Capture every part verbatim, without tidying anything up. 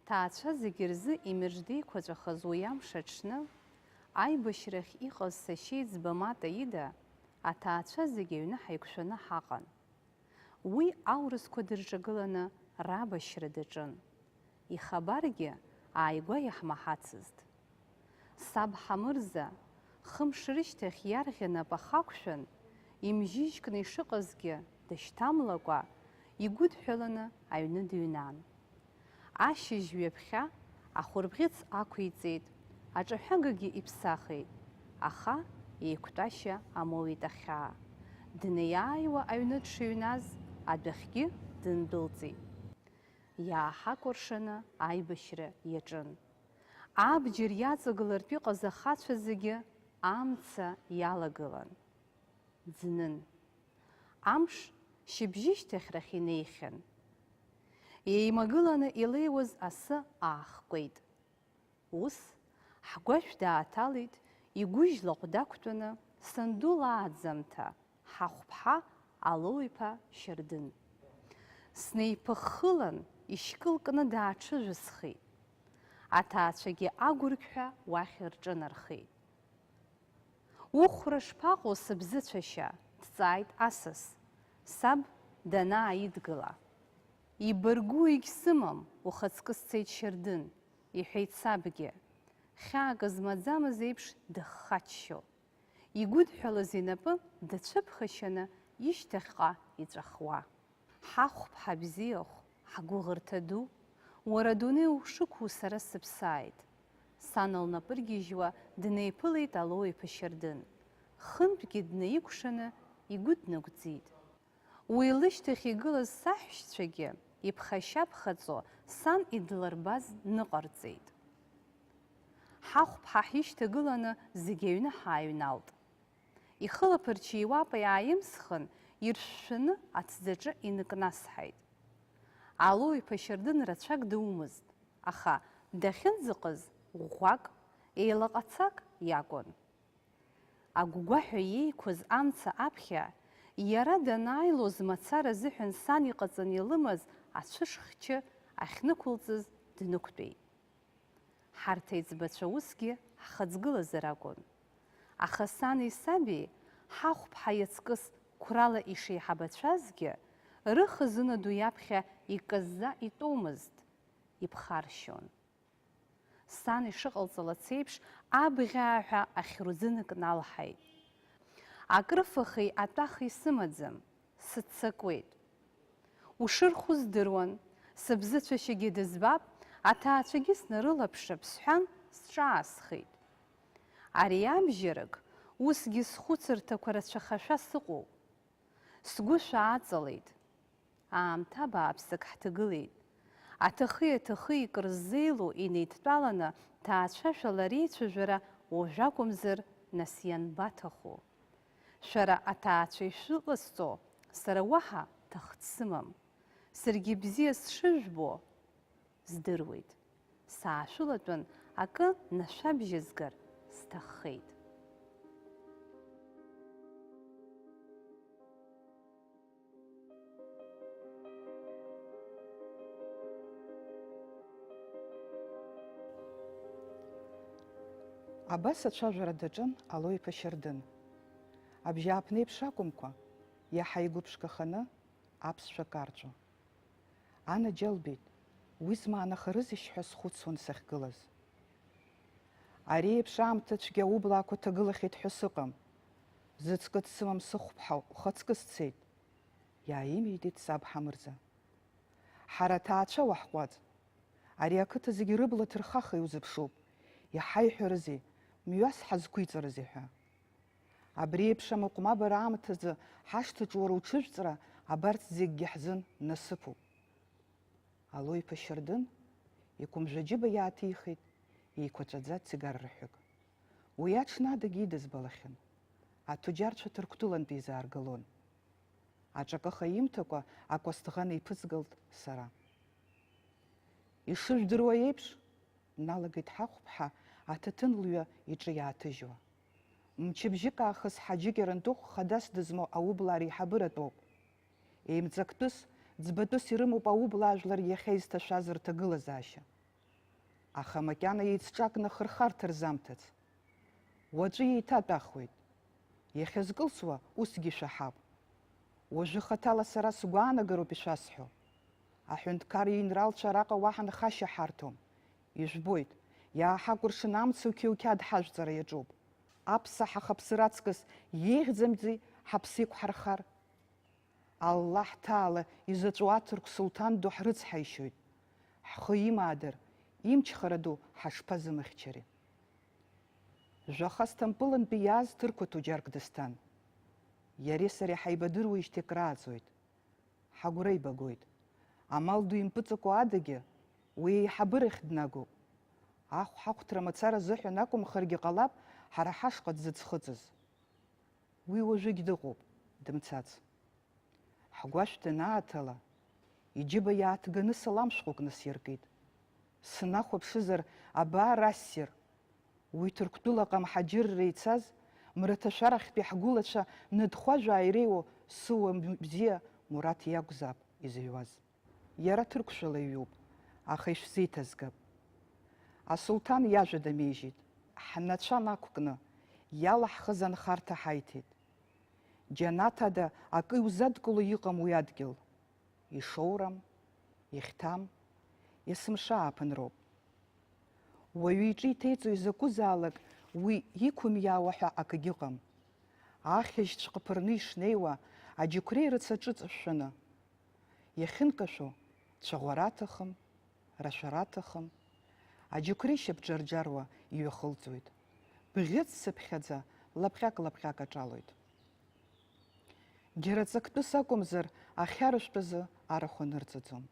Ҭаацәа зегьы рзы имырждеиқәаҵәахаз уи амш аҽны, аибашьрахь иҟаз сашьеиҵба Мата ида, аҭаацәа зегьы аҩны ҳаиқәшәаны ҳаҟан. Уи аурысқәа дырҿагыланы рабашьра даҿын. Ихабаргьы ааигәа иаҳмаҳацызт. Саб Ҳамырза, хымш рышьҭахь иарӷьа нап ахы ақәшәан, имжьыжькны ишыҟазгьы дышьҭамлакәа, игәыдҳәаланы аҩны дыҩнан. Ашьыжь ҩаԥхьа ахәырбӷьыц ақәиҵеит, аҿаҳәагагьы иԥсахит, аха еиқәтәашьа амоуит ахьаа. Днеиааиуа аҩны дшыҩназ, адәахьгьы дындәылҵит. Иааҳакәыршаны аибашьра иаҿын. Абџьар иаҵагылартә иҟаз ахацәа зегьы амца иалагылан. Ӡнын. Амш шьыбжьышьҭахьрахь инеихьан. Еимагыланы илеиуаз асы аахкәеит. Ус, ҳгәашә дааҭалеит, игәыжь лаҟә дақәтәаны, санду лааӡамҭа, ҳахәԥҳа Алоу-иԥа Шьардын. Снеиԥыххылан, ишькыл кны дааҽыжәысхит. Аҭаацәагьы агәырқьҳәа уахь рҿынархеит. Ухәра шԥаҟоу, сыбзыцәашьа? Дҵааит асас, саб данааидгыла. Ибаргәы егьсымам, ухаҵкы сцеит Шьардын, иҳәеит сабгьы, хьаак змаӡамыз еиԥш дыххаччо. Игәыдҳәалаз инапы дацәыԥхашьаны ишьҭахьҟа иҵәахуа. Ҳахәԥҳа бзиахә, ҳгәыӷырҭа ду, уара адунеи ушықәу сара сыԥсааит. Сан лнапы ргьежьуа днеиԥылеит Алоу-иԥа Шьардын. Хынтәгьы днаикәшаны игәы днагәӡит. Уи лышьҭахь игылаз саҳәшьцәагьы иԥхашьа-ԥхаҵо сан идлырбаз ныҟарҵеит. Ҳахәԥҳа ҳишьҭагыланы зегь аҩны ҳааҩналт. Ихылаԥырча иуапа иааимсхын, иршәшәаны аҭӡаҿы иныкнасҳаит. Алоу-иԥа Шьардын рацәак думызт, аха дахьынӡаҟаз ӷәӷәак, еилаҟацак иакәын. Агәгәаҳәа иеиқәыз амца аԥхьа, иара данааилоз мацара азыҳәан сан иҟаҵаны илымаз ацәышхчы ахьнықәылҵыз днықәтәеит. Ҳарҭ аиҵбацәа усгьы ҳхаҵгылазар акәын. Аха сани саби, ҳахәԥҳа иаҵкыс қәрала ишеиҳабацәазгьы, рыхазына ду иаԥхьа иказза итәомызт, иԥхаршьон. Сан ишыҟалҵалац еиԥш, абӷьааҳәа ахьрузынак налҳаит. Акрыфахеи атәахеи сымаӡам, сыццакуеит. Ушырхәу здыруан, сыбзыцәашьагьы дызбап, аҭаацәагьы снарылаԥшып, сҳәан, сҿаасхеит. Ари абжьарак, усгьы схәыцырҭақәа рацәахашәа сыҟоуп. Сгәы шәааҵалеит. Аамҭа бааԥсык ҳҭагылеит. Аҭахи-аҭахи икыр ззеилоу инеидтәаланы, ҭаацәашәала реицәажәара уажә акәымзар, нас ианбаҭаху? Шәара аҭаацәа ишәыҟасҵо, сара уаҳа ҭах дсымам. Саргьы бзиа сшыжәбо здыруеит. Саашәылатәан, акы нашәабжьызгар сҭаххеит. Абас ацәажәара даҿын Алоу-иԥа Шьардын. Абжьааԥнеиԥш акәымкәа, иаҳа игәыԥшқаханы аԥсшәа карҵәо. Анаџьалбеит, уи змаанахарызеишь ҳәа схәыцуан сахьгылаз. Ари еиԥш аамҭа цәгьа аублаақәа ҭагылахьеит ҳәа сыҟам. Зыцкы дсымам сыхәԥҳа, ухаҵкы сцеит. Иааимидеит саб Ҳамырза. Ҳара аҭаацәа уаҳҟәаҵ. Ари ақыҭа зегьы рыбла ҭырхаха иузыԥшуп. Иҳаиҳәарызеи, мҩас ҳазқәиҵарызеи ҳәа. Абри еиԥш амыҟәмабара аамҭазы ҳашҭаҿы уара уҽыжәҵра абарҭ зегьгьы ҳзын насыԥуп. Алоу-иԥа Шьардын икәымжәаџьыба иааҭихит, еиқәаҵәаӡа ҵигара рҳәык. Уи аҽны адагьы идызбалахьан. Аҭуџьарцәа Ҭырқәтәылантәи изааргалон. Аҿакаха имҭакәа акәасҭӷана иԥызгалт сара. Ишыжәдыруа еиԥш, дналагеит ҳахәԥҳа аҭаҭын лҩа иҿы иааҭыжьуа. Мчыбжьык аахыс Ҳаџьы Кьарантыхә хадас дызмоу аублаа реиҳабыратәоуп. Еимҵактәыс, ӡбатәыс ирымоуп аублаа жәлар иахьа изҭашәаз рҭагылазаашьа. Аха макьана еицҿакны ахырхарҭа рзамҭац. Уаҵәы еиҭатәахуеит. Иахьазкылсуа усгьы шәаҳап. Уажәы хаҭала сара сгәаанагароуп ишәасҳәо. Аҳәынҭқар иинралцәа араҟа уаҳа нхашьа ҳарҭом. Ижәбоит, иааҳакәыршан амца уқьы-уқьад ҳажәҵара иаҿуп. Аԥса ҳахаԥсыр аҵкыс еиӷьӡамзи ҳаԥсы еиқәҳархар? Аллаҳ ҭаала изаҵәу аҭырқә сулҭан ду ҳрыцҳаишьоит. Ҳхы имаадар, имчхара ду ҳашԥазымыхьчари? Жәаха Сҭампылынтәи иааз ҭырқәа ҭуџьарк дысҭан. Иареи сареи ҳаибадыруеижьҭеи акрааҵуеит. Ҳагәра ибагоит. Амал ду импыҵаку адагьы, уи еиҳабырахь днагоуп. Ахә ҳахәҭра мацара азыҳәан акәымхаргьы ҟалап ҳара ҳашҟа дзыӡхыҵыз. Уи уажәыгь дыҟоуп, дымцац. Ҳгәашә данааҭала, иџьыба иааҭганы салам шәҟәык насиркит. Сынахәаԥшызар, абар ассир, уи Ҭырқәтәылаҟа амҳаџьырра ицаз, мраҭашәарахьтәи ҳгәылацәа ныдхәажәаа иреиуоу сыуа бзиа Мураҭ иакәзаап изыҩуаз. Иара ҭырқәшәала иҩуп, аха ишәзеиҭазгап. Асулҭан иажәа дамеижьит, ҳнацәа нақәкны, иалаҳхыз анхарҭа ҳаиҭеит. Џьанаҭ ада акы иузадкыло иҟам уи адгьыл. Ишоурам, ихьҭам, есымша ааԥынроуп. Уаҩы иҿы иҭеиҵо изакәызаалак уи иқәымиаауа ҳәа акгьы ыҟам. Ахьыжьҵә ҟыԥырны ишнеиуа, аџьықәреи рыцаҿы ҵышәшәаны. Иахьынкашәо, цәаӷәара аҭахым, рашәара аҭахым. Аџьықәреи шьапҿарџаруа иҩахылҵуеит. Бӷьыц цыԥхьаӡа лапҟьак-лапҟьак аҿалоит. Џьара ҵактәыс акәымзар, ахьарыжәтәазы арахә анырҵаӡом.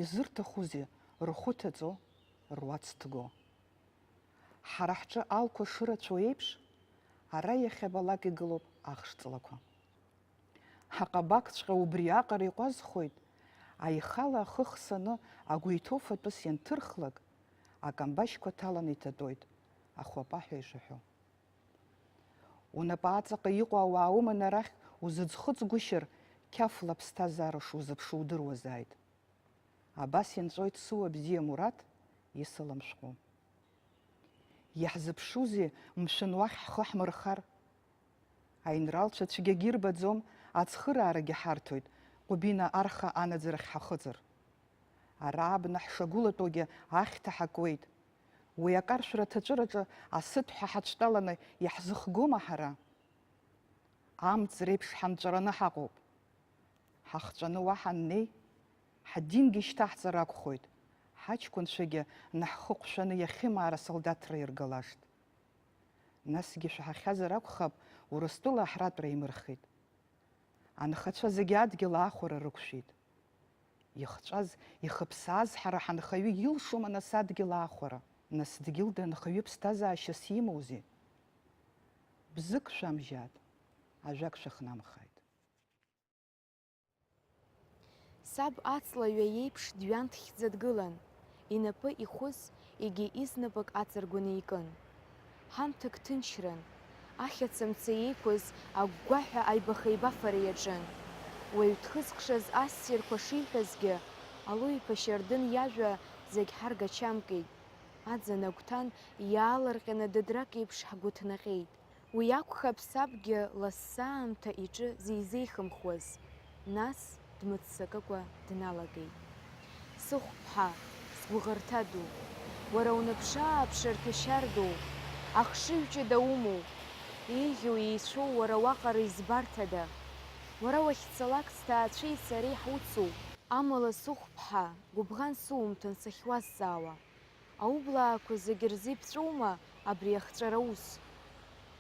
Изырҭахузеи рхәы ҭаҵо, руац ҭго? Ҳара ҳҿы алқәа шырацәоу еиԥш, ара иахьабалак игылоуп ахш ҵлақәа. Аҟабақҵәҟьа убри аҟара иҟәазхоит, аихала ахы хсаны агәы иҭоу фатәыс ианҭырхлак, акамбашьқәа ҭаланы иҭатәоит, ахәапаҳәа ишаҳәо. Унапы аҵаҟа иҟоу ауаа уманы арахь узыӡхыҵгәышьар, қьафла аԥсҭазаара шузыԥшу удыруазааит. Абас инҵәоит сыуа бзиа Мураҭ исалам шәҟәы. Иаҳзыԥшузеи, мшәан, уахь ҳхы ҳмырхар? Аинралцәа цәгьагьы ирбаӡом, ацхыраарагьы ҳарҭоит, Ҟәбина арха анаӡарахь ҳахыҵыр. Ара абна ҳшагәылатәугьы ахьҭа ҳакуеит. Уи акаршәра аҭаҵәыраҿы асыҭәҳәа ҳацәтәаланы иаҳзыхгома ҳара? Амҵ реиԥш ҳанҵәараны ҳаҟоуп. Ҳахҵәаны уа ҳаннеи, ҳдингьы шьҭаҳҵар акәхоит, ҳаҷкәынцәагьы наҳхыҟәшәаны иахьымаара асолдаҭра иргалашт. Насгьы шәаҳахьазар акәхап, Урыстәыла аҳратәра имырхит. Анхацәа зегьы адгьыл аахәара рықәшәеит. Ихҵәаз, ихыԥсааз ҳара ҳанхаҩы илшома нас адгьыл аахәара? Нас дгьылда анхаҩы ԥсҭазаашьас имоузеи? Бзык шәамжьаат, ажәак шәыхнамхааит. Саб аҵла ҩа иеиԥш дҩанҭхьӡа дгылан, инапы ихәыз, егьи изнапык аҵаргәаны икын. Ҳамҭак ҭынчран, ахьаца мца еиқәыз агәгәаҳәа аибахеибафара иаҿын. Уаҩ дхызкшаз ассирқәа шиҳәазгьы, Алоу-иԥа Шьардын иажәа зегь ҳаргачамкит. Аӡын агәҭан иаалырҟьаны дыдрак еиԥш ҳгәы ҭнаҟьеит. Уи акәхап сабгьы лассы аамҭа иҿы зизеихымхуаз, нас дмыццакыкәа дналагеит. Сыхәԥҳа, сгәыӷырҭа ду, уара унаԥшы-ааԥшырҭа шьардоу, ахшыҩ ҷыда умоуп, еиӷьу-еицәоу уара уаҟара избарҭада? Уара уахьцалак сҭаацәеи сареи ҳуцуп. Амала, сыхәԥҳа, гәыбӷан сумҭан сахьуазҵаауа. Аублаақәа зегь рзы иԥҵәоума абри ахҵәара аус?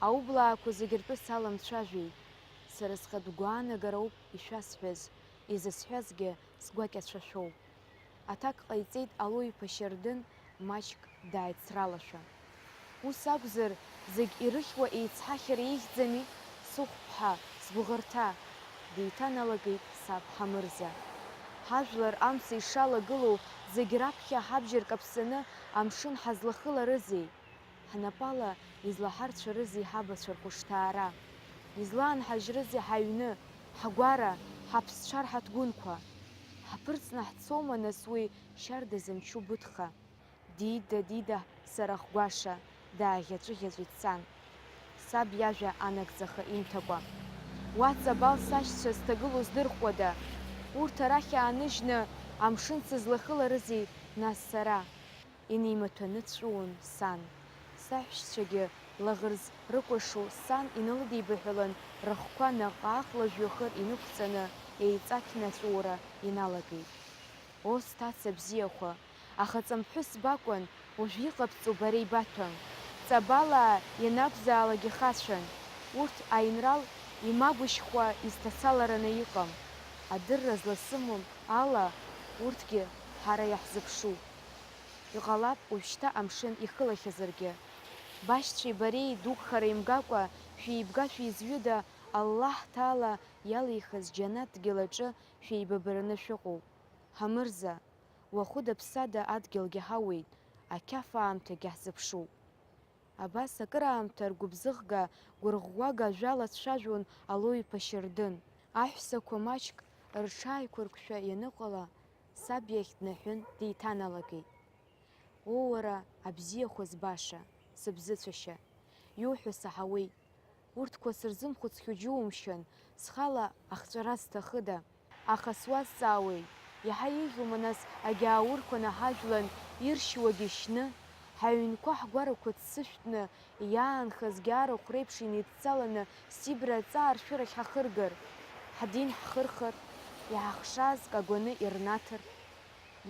Аублаақәа зегь ртәы саламцәажәеит. Сара схатә гәаанагароуп ишәасҳәаз, изысҳәазгьы сгәакьацәашәоуп. Аҭак ҟаиҵеит Алоу-иԥа Шьардын маҷк дааицралашәа. Ус акәзар, зегь ирыхьуа еицҳахьыр еиӷьӡами, сыхәԥҳа, сгәыӷырҭа? Деиҭаналагеит саб Ҳамырза. Ҳажәлар амца ишалагылоу зегь раԥхьа ҳабџьар каԥсаны амшын ҳазлахыларызеи? Ҳнапала излаҳарцәарызеи ҳабацәа рхәышҭаара? Излаанҳажьрызеи ҳаҩны, ҳгәара, ҳаԥсцәа рҳаҭгәынқәа? Ҳԥырҵны ҳцома, нас, уи шьарда зымчу быҭха? Дида, дида, сара хгәаша, дааӷьаҵәыӷьаҵәит сан. Саб иажәа анагӡаха имҭакәа. Уа Ҵабал сашьцәа зҭагылоу здырхуада? Урҭ арахь ааныжьны амшын сызлахыларызеи, нас, сара? Инеимаҭәаны дҵәыуон сан. Саҳәшьцәагьы лаӷырӡ рыкәашо сан инылыдибаҳәалан, рыхқәа наҟ-ааҟ лажәҩахыр инықәҵаны, еиҵақьны аҵәуара иналагеит. О, сҭаца бзиақәа! Аха ҵамԥҳәыс бакәын, уажә иҟабҵо бара ибаҭәам. Ҵабалаа ианакәзаалак ихацәан. Урҭ аинрал имагәышьхуа изҭацалараны иҟам. Адырра зласымам ала, урҭгьы ҳара иаҳзыԥшуп. Иҟалап, уажәшьҭа амшын ихылахьазаргьы. Башьцәеи бареи дугхара имгакәа, шәеибга-шәеизҩыда, Аллаҳ Ҭаала иалихыз џьанаҭ дгьыл аҿы шәеибабараны шәыҟоуп. Ҳамырза, уахәыда-ԥсада адгьылгьы ҳауеит, ақьаф аамҭагьы ҳзыԥшуп. Абас акыраамҭа ргәыбзыӷга, гәырӷәӷәага ажәала дцәажәон Алоу-иԥа Шьардын. Аҳәсақәа маҷк рҽааиқәыркшәа ианыҟала, саб иахь днаҳәын, деиҭаналагеит. Оо, уара, абзиахәыз баша, сыбзыцәашьа, иуҳәо саҳауеит. Урҭқәа сырзымхәыцхьоу џьумшьан, схала ахҵәара сҭахыда? Аха суазҵаауеит, иаҳа еиӷьума нас агьааурқәа наҳажәлан иршьуагьы шьны, ҳаҩнқәа ҳгәарақәа ҭсышәҭны, иаанхаз гьаарахә реиԥш инеидҵаланы Сибра аҵааршәырахь ҳахыргар, ҳдин ҳхырхыр, иаҳхшаз кагәаны ирнаҭар?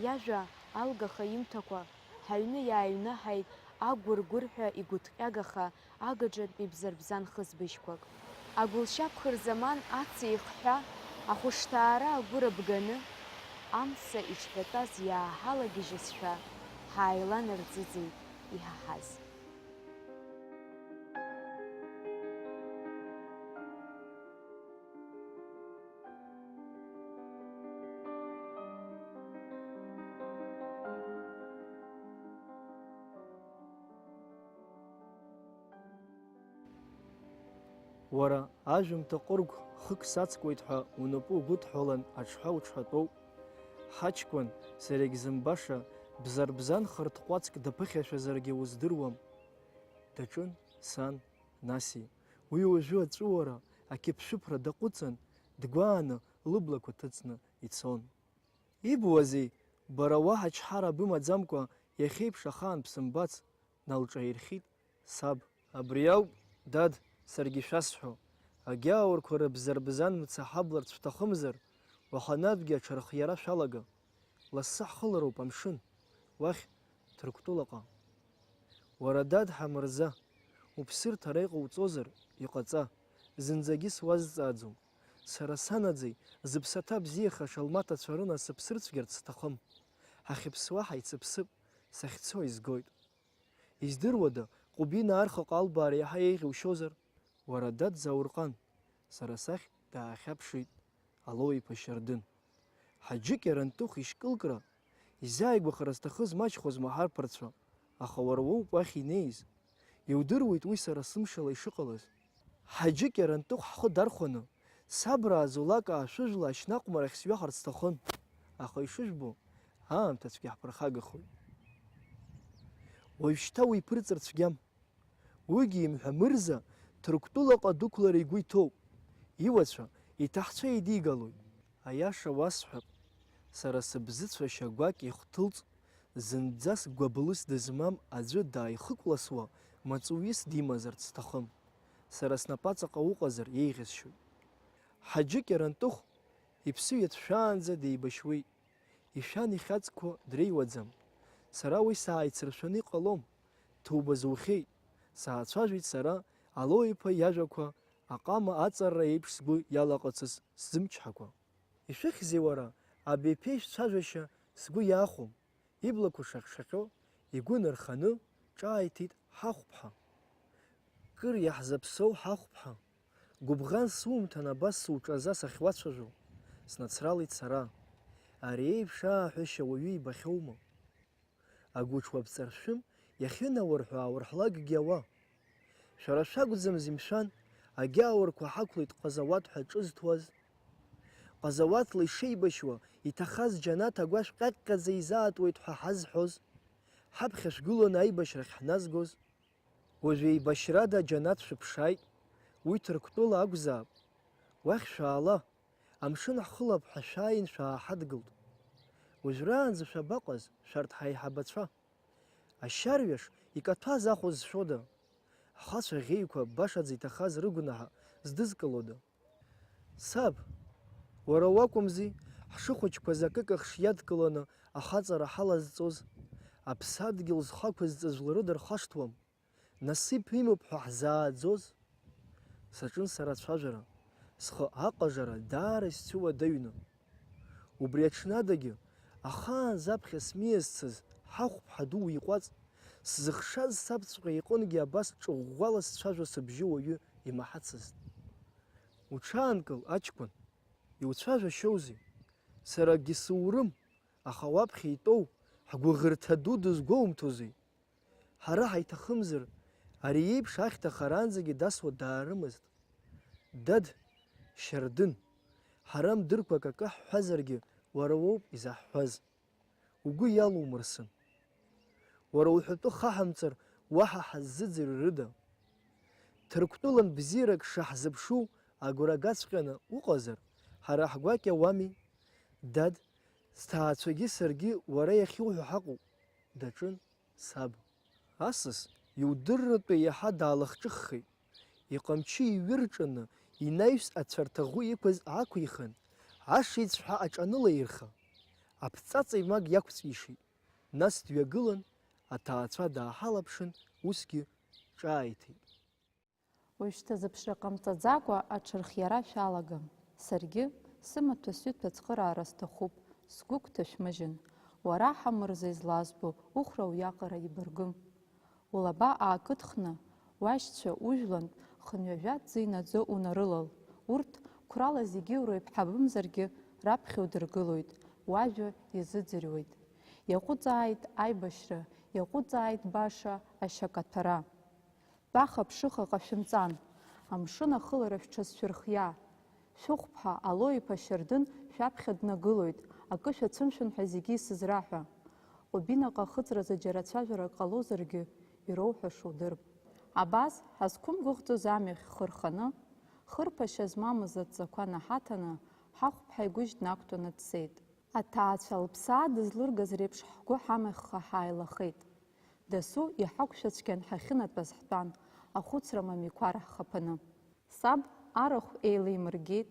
Иажәа алгаха имҭакәа, ҳаҩны иааҩнаҳаит агәыргәырҳәа игәыҭҟьагаха агаҿатәи бзарбзан хысбыжьқәак. Агәылшьап хырзаман ацеихҳәа, ахәышҭаара агәы рыбганы, амца иҿҳәатәаз иааҳалагьежьызшәа, ҳааиланарӡыӡеит иҳаҳаз. Уара, ажәымҭа ҟыргә хык сацкуеит ҳәа унапы угәыдҳәалан аҽҳәа уҽҳәатәоуп. Ҳаҷкәын, сара егьзымбаша, бзарбзан хырҭҟәацк даԥыхьашәазаргьы уздыруам. Даҿын сан, Наси. Уи уажәы аҵәыуара, ақьыԥшәыԥра даҟәыҵын, дгәааны, лыблақәа ҭыҵны ицон. Ибуазеи, бара уаҳа чҳара бымаӡамкәа, иахьеиԥш ахаан бсымбац, налҿаирхьит саб. Абри ауп, дад, саргьы шәасҳәо, агьааурқәа рыбзарбзан мца ҳабларц шәҭахымзар, уаханатәгьы аҽархиара шәалага. Лассы ҳхылароуп амшын, уахь, Ҭырқәтәылаҟа. Уара, дад Ҳамырза, уԥсырҭ ара иҟауҵозар, иҟаҵа, зынӡагьы суазҵааӡом. Сара санаӡеи, зыԥсаҭа бзиахаша лмаҭацәа рынасыԥ сырцәгьарц сҭахым. Ҳахьыԥсуа ҳаицыԥсып, сахьцо изгоит. Издыруада, Ҟәбина архаҟа албаара иаҳа еиӷьушьозар? Уара, дад Заурҟан, сара сахь даахьаԥшит Алоу-иԥа Шьардын. Ҳаџьыкь Арантыхә ишькылкра, изааигәахара зҭахыз маҷхозма ҳарԥарцәа, аха уара уоуп уахь инеиз. Иудыруеит уи сара сымшала ишыҟалаз. Ҳаџьыкь Арантыхә ҳхы дархәаны, сабраа зулак аашәыжәла ашьнаҟмарахь сҩаҳарц сҭахын, аха ишыжәбо, аамҭа цәгьа ҳԥырхагахоит. Уажәшьҭа уиԥырҵыр цәгьам. Уигьы имҳәа мырза Ҭырқәтәылаҟа дықәлар игәы иҭоуп, иуацәа, иҭаҳцәа еидигалоит. Аиаша уасҳәап, сара сыбзыцәашьа гәакьа ихҭылҵ, зынӡаск гәаблыс дызмам аӡәы дааихыкәласуа маҵуҩыс димазарц сҭахым. Сара снапаҵаҟа уҟазар еиӷьасшьоит. Ҳаџьыкь Арантыхә иԥсы ҩаҭшәаанӡа деибашьуеит. Ишәан ихьаҵқәо дреиуаӡам. Сара уи сааицыршәаны иҟалом. Ҭоуба зухьеит. Саацәажәеит сара, Алоу-иԥа иажәақәа аҟама аҵарра еиԥш сгәы иалаҟацыз сзымчҳакәа. Ишәыхьзеи уара, абеԥеи шәцәажәашьа сгәы иаахәом. Иблақәа шаҟь-шаҟьо, игәы нарханы, ҿааиҭит Ҳахәԥҳа. Кыр иаҳзаԥсоу Ҳахәԥҳа, гәыбӷан сумҭан абас суҿаӡа сахьуацәажәо, снацралеит сара. Ари еиԥш ааҳәашьа уаҩы ибахьоума? Агәыҽуа бҵаршәым иахьынаурҳәо ааурҳлакгьы ауа. Шәара шәакәӡамзи, мшәан, агьааурқәа ҳақәлеит ҟазауаҭ ҳәа ҿызҭуаз? Ҟазауаҭла ишеибашьуа, иҭахаз џьанаҭ агәашә ҟьаҟьҟьаӡа изаатуеит ҳәа ҳазҳәоз? Ҳаԥхьа шәгыланы аибашьрахь ҳназгоз, уажә еибашьрада аџьанаҭ шәыԥшааит, уи Ҭырқәтәыла акәзаап. Уахь шәаала, амшын ҳхылап ҳәа шәааин шәааҳадгылт. Уажәраанӡа шәабаҟаз, шәарҭ ҳаиҳабацәа? Ашьарҩаш икаҭәаз ахә зшәода? Ҳхацәа ӷьеҩқәа башаӡа иҭахаз рыгәнаҳа здызкылода? Саб, уара уакәымзи, ҳшыхәыҷқәаз акыкахш иадкыланы ахаҵара ҳалазҵоз, аԥсадгьыл зхы ақәызҵаз жәлары дырхашҭуам, насыԥ имоуп ҳәа ҳзааӡоз? Саҿын сара ацәажәара, схы аҟажара даара исцәыуадаҩны. Убри аҽнадагьы, ахаан заԥхьа смиасцаз ҳахәԥҳа ду уиҟәаҵ, сзыхшаз сабҵәҟьа иҟынгьы абас ҿыӷәӷәала сцәажәо сыбжьы уаҩы имаҳацызт. Уҽаанкыл, аҷкәын, иуцәажәашьоузеи? Сара акгьы саурым, аха уаԥхьа итәоу ҳгәыӷырҭа ду дызгәоумҭозеи? Ҳара ҳаиҭахымзар, ари еиԥш ахьҭа харанӡагьы дасуа даарымызт. Дад, Шьардын, ҳара мдырқәак акы ҳҳәазаргьы, уара уоуп изаҳҳәаз. Угәы иалумырсын. Уара уҳәатәы хаҳамҵар, уаҳа ҳаззыӡырҩрыда? Ҭырқәтәылан бзиарак шаҳзыԥшу агәра гаҵәҟьаны уҟазар, ҳара ҳгәакьа уами? Дад, сҭаацәагьы саргьы уара иахьуҳәо ҳаҟоуп, даҿын саб. Асас иудырратәы иаҳа даалахҿыххеит. Иҟамчы иҩырҿаны, инаҩс ацәарҭаӷәы иқәыз аақәихын, ашицәҳәа аҿанылаирха, аԥҵаҵа имак иақәҵәишеит. Нас дҩагылан, аҭаацәа дааҳалаԥшын, усгьы ҿааиҭит. Уажәшьҭа зыԥшра ҟамҵаӡакәа аҽырхиара шәалагам. Саргьы сымаҭәа-сҩыҭәа ацхыраара сҭахуп, сгәы гәҭашәмыжьын. Уара ҳамырза излазбо ухра уиаҟара ибаргым. Улаба аакыдхны, уашьцәа ужәлантә хынҩажәа ӡы инаӡо унарылал, урҭ қәрала зегьы уреиԥҳабымзаргьы раԥхьа удыргылоит, уажәа иазыӡырҩуеит. Иаҟәыҵааит аибашьра, иаҟәыҵааит баша ашьакаҭәара. Тәаха-ԥшыха ҟашәымҵан, амшын ахылара шәҽазшәырхиа. Шәыхәԥҳа Ало-иԥа Шьардын шәаԥхьа днагылоит, акы шәацәымшәан ҳәа зегьы исызраҳәа. Ҟәбинаҟа ахыҵразы џьара цәажәарак ҟалозаргьы, ироуҳәаша удырп. Абас, ҳазқәымгәыӷӡоз амҩахь ҳхы рханы, хырԥашьа змамыз адҵақәа наҳаҭаны, ҳахәԥҳа игәыжь днақәтәаны дцеит. Аҭаацәа лыԥсаа дызлыргаз реиԥш ҳгәы ҳамыхьха ҳааилахеит. Дасу иҳақәшәацәгьан ҳахьынатәаз ҳтәан, ахәыцра мамиқәа рахь ҳаԥаны. Саб арахә еилимыргеит,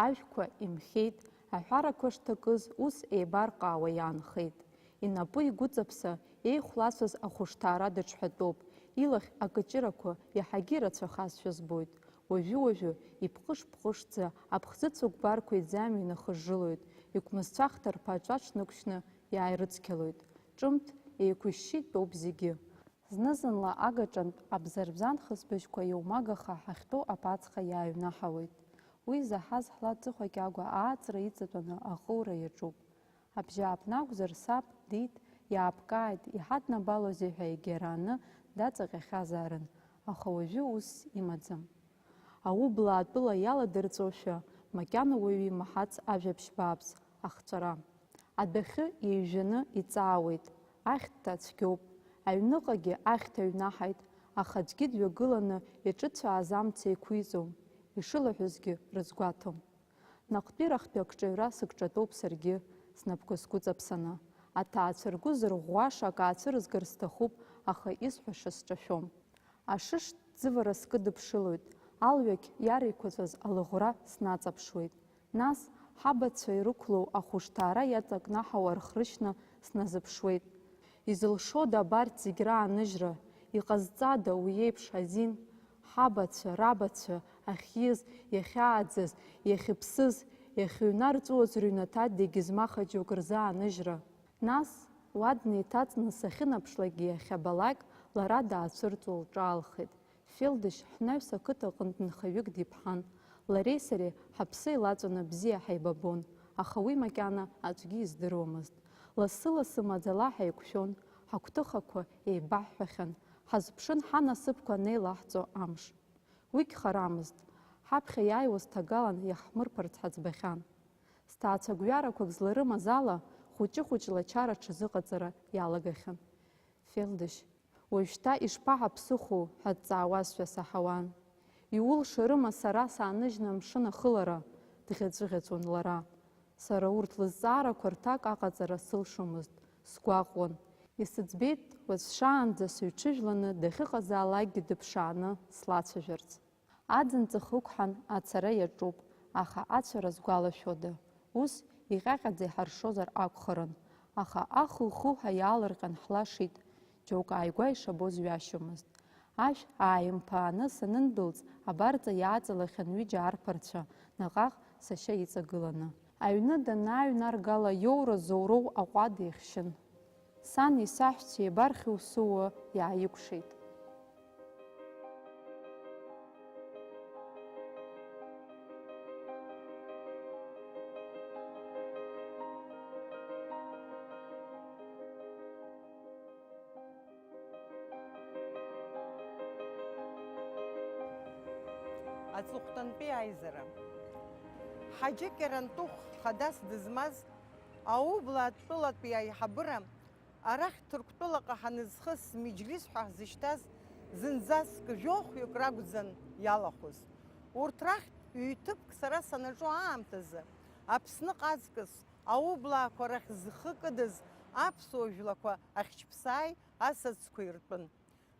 ажәқәа имхьеит, аҳәарақәа шҭакыз ус еибарҟаауа иаанхеит. Инапы игәыҵаԥса, еихәлацәаз ахәышҭаара дыҽҳәатәоуп, илахь акыҷырақәа иаҳагьы ирацәахазшәа збоит. Уажәы-уажәы ипҟыш-пҟышӡа аԥхӡы цәыкәбарқәа иӡамҩа инахыжжылоит, иқәмызцәа ахҭарԥа аҿаҿ нықәшьны иааирыцқьалоит. Ҿымҭ еиқәышьшьы итәоуп зегьы. Зны-зынла агаҿантә абзарбзан хысбыжьқәа иоумагаха ҳахьтәоу аԥацха иааҩнаҳауеит. Уи заҳаз ҳла аҵыхәа Кьагәа ааҵра иҵатәаны аҟыура иаҿуп. Абжьааԥны акәзар, саб диит, иаапкааит, иҳаднабалозеи ҳәа егьарааны даҵаҟьахьазаарын, аха уажәы усс имаӡам. Аублаатәыла иаладырҵәошәа, макьана уаҩы имаҳац ажәабжь бааԥс ахҵәара. Адәахьы еижәаны иҵаауеит, ахьҭа цәгьоуп, аҩныҟагьы ахьҭа ҩнаҳаит, аха аӡәгьы дҩагыланы иҿыцәааз амца еиқәиҵом, ишылаҳәызгьы рызгәаҭом. Наҟтәи рахьтәи акҿаҩра сыкҿатәоуп саргьы, снапқәа сгәыҵаԥсаны. Аҭаацәа ргәы зырӷәӷәаша акы аацәырызгар сҭахуп, аха исҳәаша сҿашәом. Ашыш ӡывара скыдыԥшылоит, алҩақь иареиқәаҵәаз алыӷәра снаҵаԥшуеит. Нас, ҳабацәа ирықәлоу ахәышҭаара иаҵакнаҳау архрышьна сназыԥшуеит. Изылшода абарҭ зегь рааныжьра, иҟазҵада уи еиԥш азин? Ҳабацәа, рабацәа ахьиз, иахьааӡаз, иахьыԥсыз, иахьыҩнарҵәуаз рыҩнаҭа дегьызмаха џьоук рзааныжьра. Нас, уа днеиҭаҵны сахьынаԥшлакгьы иахьабалак, лара даацәырҵуа лҿаалхеит. Фелдышь ҳнаҩс ақыҭа аҟынтә нхаҩык диԥҳан. Лареи сареи ҳаԥсы еилаҵәаны бзиа ҳаибабон, аха уи макьана аӡәгьы издыруамызт. Лассы-лассы маӡала ҳаиқәшәон, ҳагәҭыхақәа еибаҳҳәахьан, ҳазԥшын ҳанасыԥқәа анеилаҳҵо амш. Уигь харамызт, ҳаԥхьа иааиуаз ҭагалан иаҳмырԥарц ҳаӡбахьан. Сҭаацәа гәҩарақәак зларымаз ала, хәыҷы-хәыҷла ачара аҽазыҟаҵара иалагахьан. Фелдышь, уажәшьҭа ишԥаҳаԥсыхәоу ҳәа дҵаауазшәа саҳауан. Иулшарыма сара сааныжьны амшын ахылара, дӷьаҵәыӷьаҵәуан лара. Сара урҭ лызҵаарақәа рҭак аҟаҵара сылшомызт, сгәаҟуан. Исыӡбеит уажә шаанӡа сыҩҽыжәланы дахьыҟазаалакгьы дыԥшааны слацәажәарц. Аӡын ҵых ықәҳан ацара иаҿуп, аха ацәара згәалашәода? Ус иҟьаҟьаӡа иҳаршозар акәхарын, аха аху-хуҳәа иаалырҟьан ҳлашеит, џьоук ааигәа ишабоз ҩашьомызт. Ашә ааимԥааны санындәылҵ, абарҵа иааҵалахьан ҩыџьа арԥарцәа, наҟ-ааҟ сашьа иҵагыланы. Аҩны данааҩнаргала иоура зоуроу аҟәада ихьшьын. Сани саҳәшьцәеи абархь усуа иааикәшеит. Аҵыхәтәантәи аизара. Ҳаџьы Кьарантыхә хадас дызмаз аублаа тәылатәи аиҳабыра арахь Ҭырқәтәылаҟа ҳанызхыс Меджлис ҳәа ҳзышьҭаз зынӡаск жәохәҩык ракәӡан иалахәыз. Урҭ рахьтә ҩ-ҭыԥк сара санаҿу аамҭазы Аԥсныҟа аҵкыс аублаақәа рахь зхы кыдыз аԥсуа жәлақәа ахьчыԥсааи асаӡқәеи ртәын.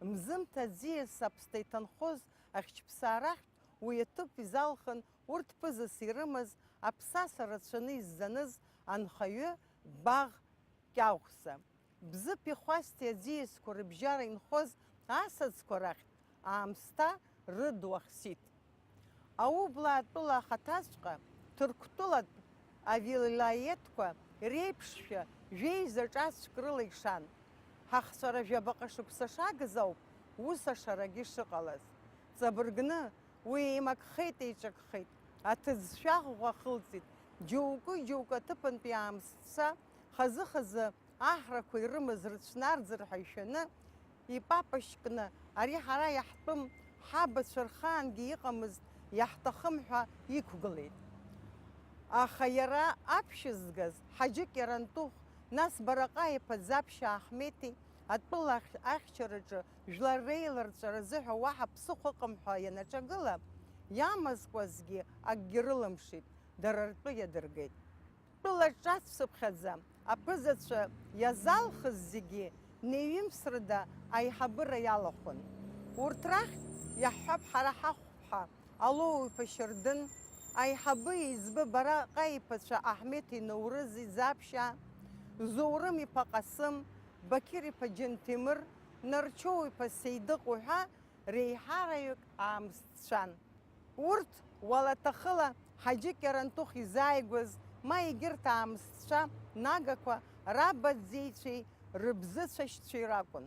Мзымҭа аӡиас аԥсҭа иҭанхоз ахьчыԥсаа рахьтә уи аҭыԥ изалхын урҭ ԥызас ирымаз аԥсаса рацәаны иззаныз анхаҩы Баӷ Кьаӷәса. Бзыԥи Хәасти аӡиасқәа рыбжьара инхоз асаӡқәа рахьтә Аамсҭа рыд уахсит. Аублаа тәыла ахаҭаҵәҟьа Ҭырқәтәылатә авилаиеҭқәа реиԥшшәа жәеиза ҿацәк рыла ишан. Ҳахҵәара жәабаҟа шықәса шагыз ауп ус ашарагьы шыҟалаз. Ҵабыргны уи еимакхеит-еиҿакхеит, аҭыӡшәа ӷәӷәа ахылҵит, џьоукы-џьоукы аҭыԥантәи аамсҭцәа хазы-хазы аҳрақәа ирымаз рыцәнарӡыр ҳәа ишәаны, ипапашькны, ари ҳара иаҳтәым, ҳабацәа рхаангьы иҟамызт, иаҳҭахым ҳәа иқәгылеит. Аха иара аԥшьызгаз Ҳаџьы Кьарантыхә, нас Бараҟаиԥа Ӡаԥшьаа Аҳмеҭи, атәыла ахь-, ахьчараҿы жәлар реиларҵәара азыҳәа уаҳа ԥсыхәа ыҟам ҳәа ианаҿагыла, иамазкуазгьы акгьы рылымшеит, дара ртәы иадыргеит. Тәыла ҿацәцыԥхьаӡа аԥызацәа иазалхыз зегьы неҩымсрыда аиҳабыра иалахәын. Урҭ рахь иаҳҳәап ҳара ҳахәԥҳа Алоу-иԥа Шьардын, аиҳабы еиҵбы Бараҟа-иԥацәа Аҳмеҭи Наурызи Ӡаԥшьаа, Зоурым-иԥа Ҟасым, Бақьыр-иԥа Џьынҭемыр, Нарчоу-иԥа Сеидыҟ уҳәа реиҳараҩык аамсҭцәан. Урҭ, уалаҭахыла, Ҳаџьы Кьарантыхә изааигәаз, ма егьырҭ аамсҭцәа нагақәа рабаӡӡеицәеи рыбзыцәашьцәеи ракәын.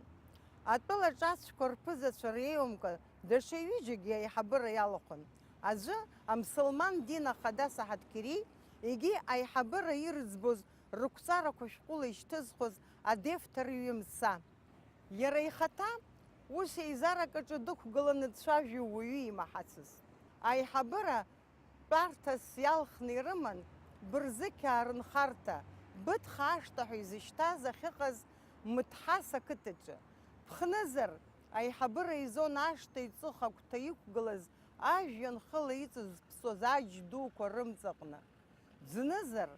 Атәыла ҿацәқәа рԥызацәа реиуамкәа, даҽа ҩыџьагьы аиҳабыра иалахәын. Аӡәы, амсылман дин ахада Саҳаҭқьери, егьи аиҳабыра ирыӡбоз рықәҵарақәа шәҟәыла ишьҭызхуаз Адефҭар иҩымца. Иара ихаҭа ус еизарак аҿы дықәгыланы дцәажәо уаҩы имаҳацызт. Аиҳабыра тәарҭас иалхны ирыман Бырзықьаа рынхарҭа, Быҭха ашҭа ҳәа изышьҭаз ахьыҟаз Мыҭҳас ақыҭаҿы. Ԥхнызар, аиҳабыра изон ашҭа иҵых агәҭа иқәгылаз ажәҩан хыла иҵызԥсуаз аџь дуқәа рымҵаҟны. Ӡнызар,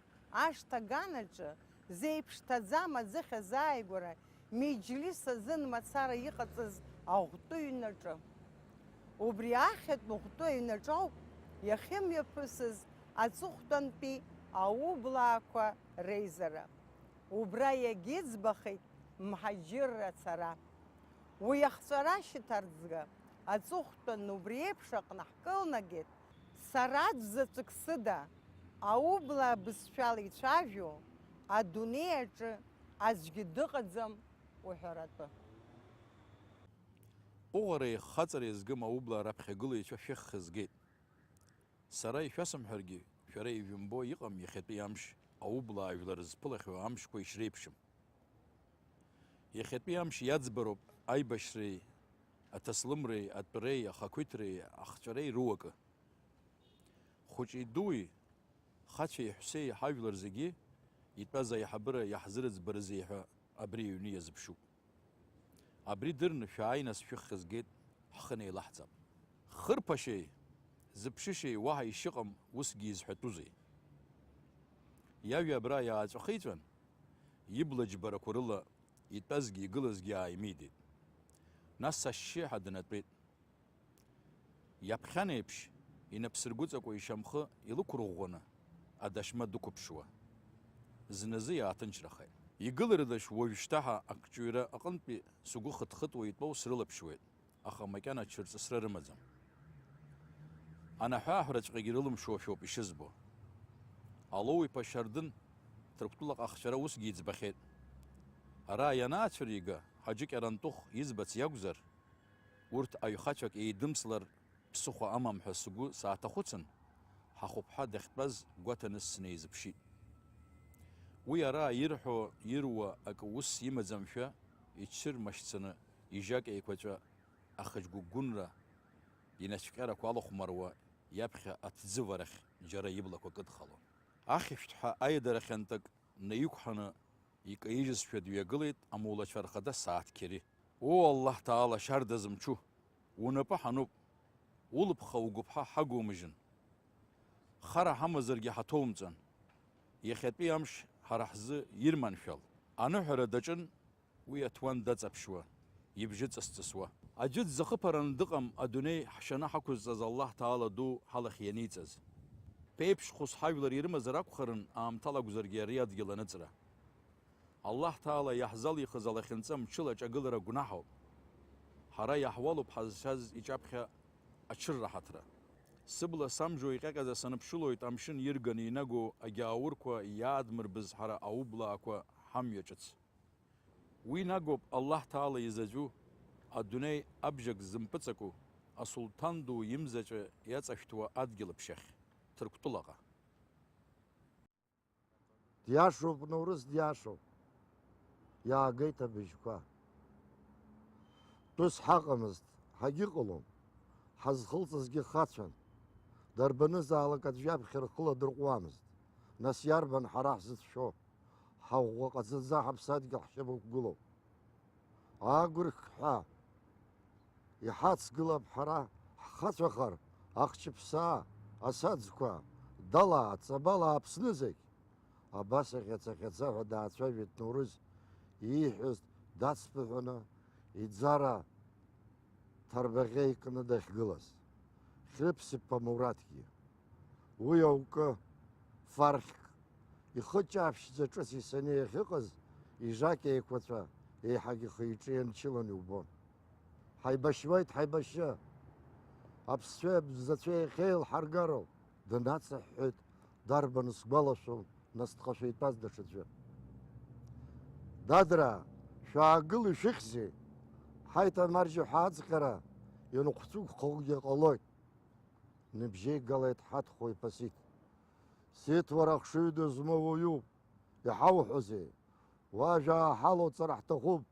ашҭа аганаҿы, зеиԥш ҭаӡам аӡыхь азааигәара, Меджлис азын мацара иҟаҵаз аӷәтәы ҩнаҿы. Убри ахьатә ӷәтәы аҩнаҿ ауп иахьымҩаԥысыз аҵыхәтәантәи аублаақәа реизара. Убра иагьыӡбахеит мҳаџьырра ацара. Уи ахҵәара ашьаҭарӡга аҵыхәтәан убри еиԥш аҟны ҳкылнагеит, сара аӡә заҵәык сыда, аублаа бызшәала ицәажәо, адунеи аҿы аӡәгьы дыҟаӡам уҳәаратәы. Ҟәыӷареи хаҵареи згым аублаа раԥхьагылаҩцәа шәыххь згеит. Сара ишәасымҳәаргьы, шәара ижәымбо иҟам иахьатәи амш аублаа жәлар зԥылахьоу амшқәа ишреиԥшым. Иахьатәи амш иаӡбароуп аибашьреи, аҭаслымреи, атәреи, ахақәиҭреи, ахҵәареи руакы. Хәыҷи-дуи, хацәеи-ҳәсеи ҳажәлар зегьы итәаз аиҳабыра иаҳзырыӡбарызеи ҳәа абри аҩны иазыԥшуп. Абри дырны шәааи, нас, шәыххь згеит, ҳхы неилаҳҵап. Хырԥашьеи зыԥшышьеи уаҳа ишыҟам усгьы изҳәатәузеи? Иажәа абра иааҵәахиҵәан, ибла џьбарақәа рыла итәазгьы игылазгьы ааимидеит. Нас ашьшьыҳәа днатәеит. Иаԥхьан еиԥш, инапсыргәыҵакуа ишьамхы илықәырӷәӷәаны, адашьма дықәыԥшуа, зназы иааҭынчрахеит. Игыларыдашь уажәшьҭа ҳәа акҿыҩра аҟынтәи сгәы хыҭхыҭуа итәоу срылаԥшуеит, аха макьана ҽырҵысра рымаӡам. Анаҳәааҳәраҵәҟьагьы рылымшошәоуп ишызбо. Алоу-иԥа Шьардын Ҭырқәтәылаҟа ахшәара усгьы иӡбахьеит. Ара ианаацәырига, Ҳаџьы Кьарантыхә избац иакәзар, урҭ аҩхацәак еидымслар ԥсыхәа амам ҳәа сгәы сааҭахәыцын, ҳахәыԥҳа дахьтәаз гәаҭаны снеизыԥшит. Уи ара ирҳәо, ируа акы ус имаӡамшәа, иҽырмашьцаны, ижьак еиқәаҵәа ахыџьгәыгәынра инацәкьарақәа алахәмаруа, иаԥхьа аҭӡыварахь џьара иблақәа кыдхалон. Ахьышәҭҳәа аиадарахьантәык наиқәҳаны икаижьызшәа дҩагылеит амулацәа рхада Сааҭ Қьери. Оо, Аллаҳ Ҭаала, шьарда зымчу, унапы ҳануп, улыԥха угәыԥҳа ҳагумыжьын. Хара ҳамазаргьы ҳаҭоумҵан. Иахьатәи амш ҳара ҳзы ирманшәал. Аныҳәара даҿын уи аҭуан даҵаԥшуа, ибжьы ҵыс-ҵысуа. Аӡәы дзахыԥараны дыҟам адунеи ҳшаны ҳақәызҵаз Аллаҳ Ҭаала ду ҳалахь ианиҵаз. Ԥеиԥш хәыс ҳажәлар ирымазар акәхарын, аамҭала акәзаргьы ари адгьыл аныҵра. Аллаҳ Ҭаала иаҳзалихыз алахьынҵа мчыла аҿагылара гәнаҳауп. Ҳара иаҳуалуп ҳазшаз иҿаԥхьа аҽырраҳаҭра. Сыбла самжо иҟьаҟьаӡа саныԥшылоит амшын ирганы инаго агьааурқәа иаадмырбыз ҳара аублаақәа ҳамҩа ҿыц. Уи нагоуп Аллаҳ Ҭаала изаҵәу, адунеи абжак зымпыҵаку, асулҭан ду имзаҵәы иаҵашәҭуа адгьыл аԥшьахь, Ҭырқәтәылаҟа. Диашоуп, Наурыз, диашоуп. Иаагеит абыжьқәа. Тәыс ҳаҟамызт, ҳагьыҟалом. Ҳазхылҵызгьы хацәан. Дарбанызаалак аӡә иаԥхьа рхы ладырҟәуамызт. Нас иарбан ҳара ҳзыцәшәо? Ҳаӷәӷәа ҟаҵаӡа ҳаԥсадгьыл ҳшьапы ықәгылоуп. Агәырқьҳәа иҳацгылап ҳара ҳхацәахар, ахчыԥсаа, асаӡқәа, далаа, ҵабалаа Аԥсны зегь. Абас аӷьаҵаӷьаҵа ҳәа даацәажәеит Наурыз, ииҳәаз дацԥыҳәаны, иӡара ҭарбаӷьа икны дахьгылаз. Хьрыԥсыԥа Мураҭгьы. Уи аукы, фархьк, ихы ҷаԥшьӡа ҿыц исаны иахьыҟаз, ижак еиқәаҵәа еиҳагьы ихы-иҿы ианчылан иубон. Ҳаибашьуеит, ҳаибашьы! Аԥсцәеи абзацәеи иахьеилҳаргароу? Днацыҳәҳәеит, дарбан сгәалашәом, нас дҟашәа итәаз даҽаӡәы. Дадраа, шәаагыл, ишәыхьзеи? Ҳаиҭанмарџьа ҳәа аӡӷьара ианхәцәыгхогьы ҟалоит. Ныбжьеигалеит Ҳаҭхәа иԥа Сиҭ. Сиҭ, уара ахшыҩ дызмоу уаҩуп, иҳауҳәозеи? Уажәаа ҳалоуҵар ҳҭахуп,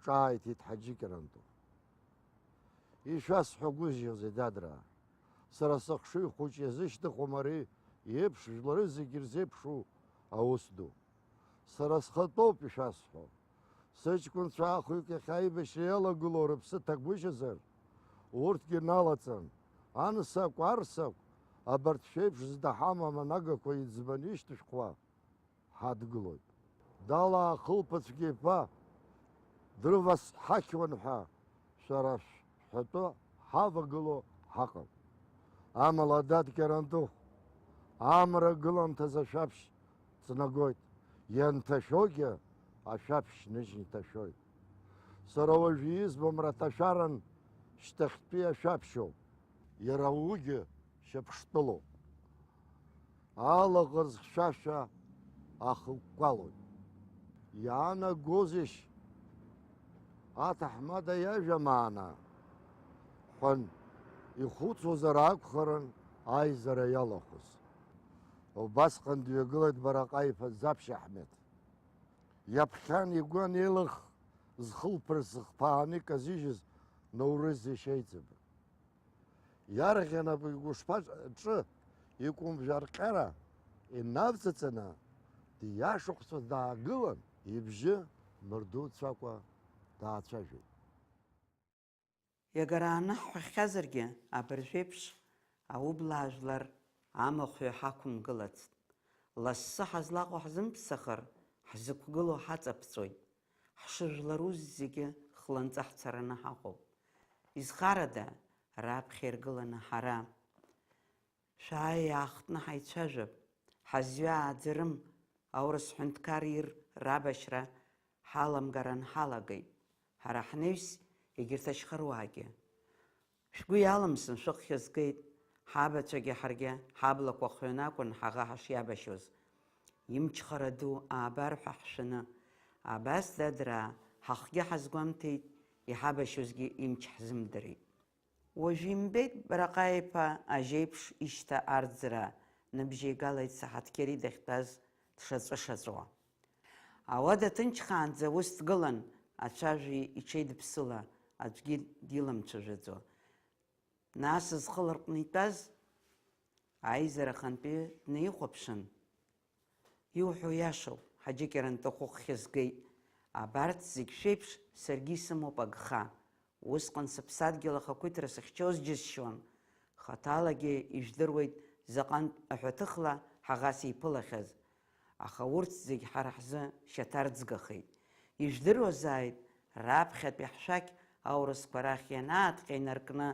ҿааиҭит Ҳаџьы Кьарантыхә. Ишәасҳәагәышьозеи, дадраа? Сара сыхшыҩ хәыҷ иазышьҭыхуам ари еиԥш жәлары зегь ирзеиԥшу аус ду. Сара схатәоуп ишәасҳәо. Сыҷкәынцәа ахҩык иахьа аибашьра иалагылоу рыԥсы ҭагәышьазар, урҭгьы налаҵан, ансакә, арсакә, абарҭ шәеиԥш зда ҳамам анагақәа иӡбаны ишьҭышәхуа ҳадгылоит. Далаа хылԥацәгьа иԥа дрывасҳақьуан ҳәа шәара шәҳәатәы ҳавагыло ҳаҟам. Амала, дад Кьарантыхә, амра гыламҭаз ашәаԥшь ҵнагоит, ианҭашәогьы ашәаԥшь ныжьны иҭашәоит. Сара уажәы избо мраҭашәаран шьҭахьтәи ашәаԥшьоуп. Иара уигьы шьапштәылоуп. Алаӷырӡ хьшәашәа ахықәкәалоит. Иаанагозеишь аҭаҳмада иажәа маана? Ҳәан ихәыцуазар акәхарын аизара иалахәыз. Убасҟан дҩагылеит Бараҟаиԥа Ӡаԥшь Аҳмеҭ. Иаԥхьан игәы анеилых, зхылԥырс зхԥааны иказыжьыз Наурыз ишеиҵбы. Иарӷьа напы игәышԥаҿы икәымжә арҟьара инавҵаҵаны, диашахәцәа даагылан, ибжьы мырдуцәакәа даацәажәеит. Иагара анаҳҳәахьазаргьы, абыржәеиԥш аублаа жәлар амахә ҳақәымгылацт. Лассы ҳазлаҟоу ҳзымԥсахыр, ҳзықәгылоу ҳаҵаԥҵәоит. Ҳшыжәлару зегьы хланҵы ҳцараны ҳаҟоуп. Изхарада, раԥхьа иргыланы ҳара? Шәааи, аахтны ҳаицәажәап, ҳазҩа ааӡарым, аурыс ҳәынҭқар ир рабашьра ҳаламгар анҳалагеит, ҳара ҳнаҩс, егьырҭ ашьхаруаагьы. Шәгәы иалымсын, шәыххь згеит, ҳабацәагьы ҳаргьы ҳаблақәа хҩаны акәын ҳаӷа ҳашиабашьуаз. Имчхара ду аабар ҳәа ҳшәаны, абас, дадраа, ҳахгьы ҳазгәамҭеит, иҳабашьуазгьы имч ҳзымдырит. Уажә имбеит Бараҟаиа-иԥа ажьеиԥш ишьҭа арӡра, ныбжьеигалеит Саҳаҭқьери дахьтәаз дшаҵәышаҵәуа. Ауада ҭынчхаанӡа ус дгылан, ацәажәи иҽеидыԥсыла, аӡәгьы диламцәажәаӡо. Нас зхы ларҟәны итәаз аизара ахантәаҩы днаихәаԥшын. Иуҳәо иашоуп, Ҳаџьы Кьарантыхә, уххь згеит. Абарҭ зегь шәеиԥш саргьы исымоуп агха. Усҟан сыԥсадгьыл ахақәиҭра сыхьчоз џьысшьон. Хаҭалагьы ижәдыруеит заҟантә аҳәаҭыхла ҳаӷа сиԥылахьаз. Аха урҭ зегь ҳара ҳзы шьаҭарӡгахеит. Ижәдыруазааит, раԥхьатәи ҳшәақь аурысқәа рахь ианаатҟьа инаркны,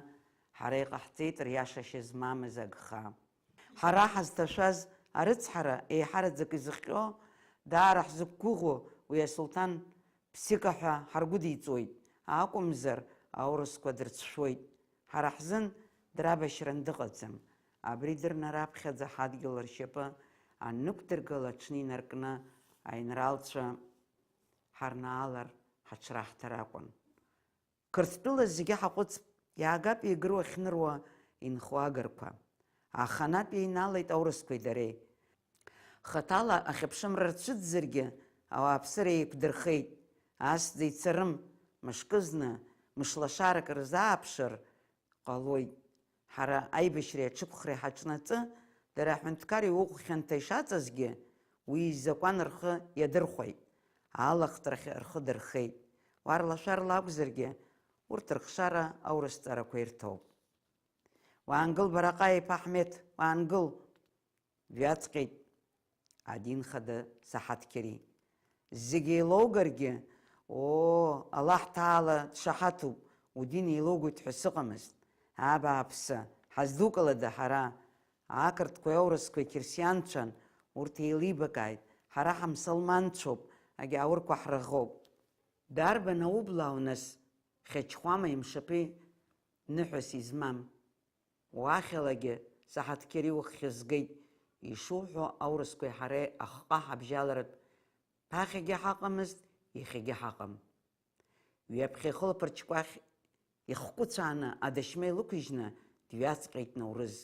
ҳара иҟаҳҵеит риашашьа змамыз агха. Ҳара ҳазҭашәаз арыцҳара еиҳараӡак изыхҟьо, даара ҳзықәгәыӷуа уи асулҭан Ԥсика ҳәа ҳаргәыдиҵоит, акәымзар, аурысқәа дырцәшәоит. Ҳара ҳзын драбашьран дыҟаӡам. Абри дырны раԥхьаӡа ҳадгьыл ршьапы аннықәдыргыла аҽны инаркны аинралцәа ҳарнаалар ҳаҽраҳҭар акәын. Қырҭтәыла зегьы ҳаҟәыҵп, иаагап еигыруа ахьныруа инхо агарқәа. Аханатә еинаалеит аурысқәеи дареи. Хаҭала ахьыԥшымра рцәыӡзаргьы, ауааԥсыра еиқәдырхеит. Асӡа ицарым, мышкызны, мышлашарак рзааԥшыр ҟалоит. Ҳара аибашьреи аҽықәхреи ҳаҿнаҵы, дара аҳәынҭқар иуӷә хьанҭа ишаҵазгьы, уи изакәан рхы иадырхәеит, алахҭрахь рхы дырхеит. Уарлашәарла акәзаргьы, урҭ рыхшара аурысҵарақәа ирҭоуп. Уаангыл, Бараҟаиа иԥа Аҳмеҭ, уаангыл! Дҩаҵҟьеит адин хада Саҳаҭқьери. Зегь еилоугаргьы, оо, Аллаҳ Ҭаала дшаҳаҭуп, удин еилоугоит ҳәа сыҟамызт. Абааԥсы, ҳаздукылада ҳара? Ақырҭқәеи аурысқәеи қьырсианцәан, урҭ еилибакааит, ҳара ҳамсылманцәоуп, агьааурқәа ҳраӷоуп. Дарбан аублаау нас, Хьачхәамеи Мшаԥи ныҳәас измам? Уахьалагьы Саҳаҭқьери уххь згеит, ишуҳәо аурысқәеи ҳареи ахҟа ҳабжьаларатә ԥахьагьы ҳаҟамызт, иахьагьы ҳаҟам. Ҩаԥхьа ихылаԥырчқәа ахь ихкәыцәааны адашьма илықәыжьны дҩаҵҟьеит Наурыз.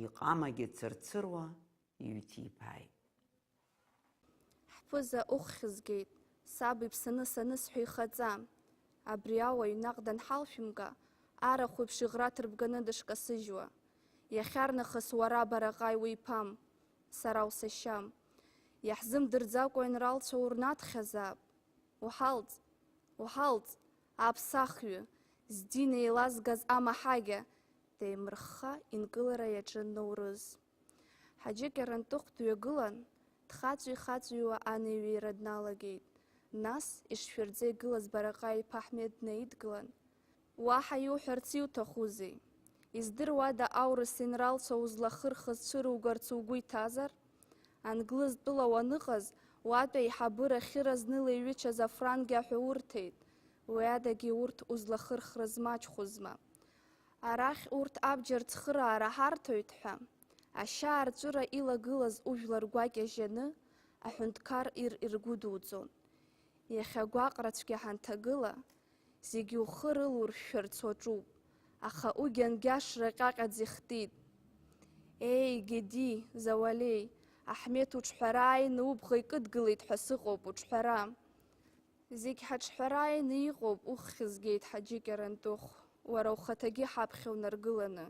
Иҟамагьы цырцыруа иҩҭиԥааит. Ҳԥыза уххь згеит, саб иԥсаны санысҳәа ихаҵа. Абри ауаҩ наҟ данҳалшәымга, арахә еиԥш иӷра ҭырбганы дышкасыжьуа. Иахьарнахыс уара Бараҟаи уиԥам, сара усашьам. Иаҳзымдырӡакәа аинралцәа урнаҭхьазаап. Уҳалҵ, уҳалҵ, аԥсахҩы, здин еилазгаз амаҳагьа, деимырхха инкылара иаҿын Наурыз. Ҳаџьы Кьарантыхә дҩагылан, дхаҵәи-хаҵәиуа анеиҩеира дналагеит. Нас, ишшәырӡа игылаз Бараҟаи-иԥа Ҳмеҭ днаидгылан, уаҳа иуҳәарц иуҭахузеи? Издыруада аурыс инралцәа узлахырхыз цәыругарц угәы иҭазар? Англыз тәыла уаныҟаз, уатәи аиҳабыра хьыра знылеиҩычаз афрангьы аҳәа урҭеит, уи адагьы урҭ узлахырхрыз маҷхәызма? Арахь урҭ абџьар цхыраара ҳарҭоит ҳәа, ашьаарҵәыра илагылаз ужәлар гәакьа жьаны, аҳәынҭқар ир иргәыдуҵон. Иахьа гәаҟра цәгьа ҳанҭагыла, зегьы ухы рылуршәшәарц уаҿуп, аха уигьы ангьашра ҟьаҟьаӡа ихтит. Еи, Геди, Зауалеи, Аҳмеҭ уҿҳәара ааины убӷа икыдгылеит ҳәа сыҟоуп, уҿҳәара! Зегь ҳаҿҳәара ааины иҟоуп, уххь згеит, Ҳаџьы Кьарантыхә, уара ухаҭагьы ҳаԥхьа унаргыланы,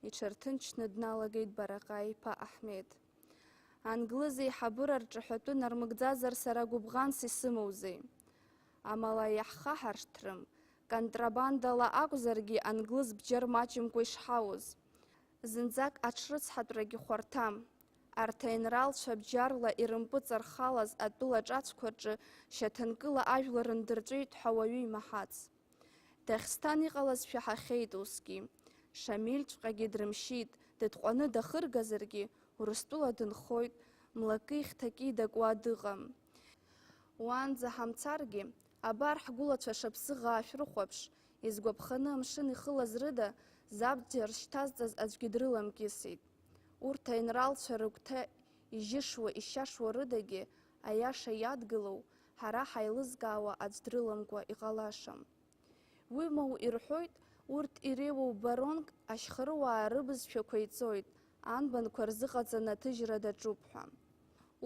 иҽырҭынчны дналагеит Бараҟаи-иԥа Аҳмеҭ. Англыз еиҳабыра рҿаҳәатәы нармыгӡазар, сара гәыбӷанс исымоузеи? Амала иаҳхаҳаршҭрым, контрабандала акәзаргьы англыз бџьар маҷымкәа ишҳауз. Зынӡак аҽрыцҳатәрагьы хәарҭам. Арҭ аинралцәа бџьарла ирымпыҵархалаз атәыла ҿацәқәа рҿы шьаҭанкыла ажәлар ндырҵәеит ҳәа уаҩы имаҳац. Дахьсҭан иҟалаз шәаҳахьеит усгьы. Шамильҵәҟьагьы дрымшьит, дытҟәаны дахыргазаргьы, Урыстәыла дынхоит, млаки хҭаки дакуа дыҟам. Уаанӡа ҳамцаргьы, абар ҳгәылацәа шаԥсыӷаа шәрыхәаԥш, изгәаԥханы амшын ихылаз рыда, забџьар шьҭазҵаз аӡәгьы дрыламкьысит. Урҭ аинралцәа рыгәҭа ижьышуа, ишьашуа рыдагьы аиаша иадгылоу, ҳара ҳаилызкаауа аӡә дрыламкәа иҟалашам. Уимоу ирҳәоит, урҭ иреиуоу баронк ашьхаруаа рыбызшәақәа иҵоит, анбанқәа рзыҟаҵаны аҭыжьра даҿуп ҳәа.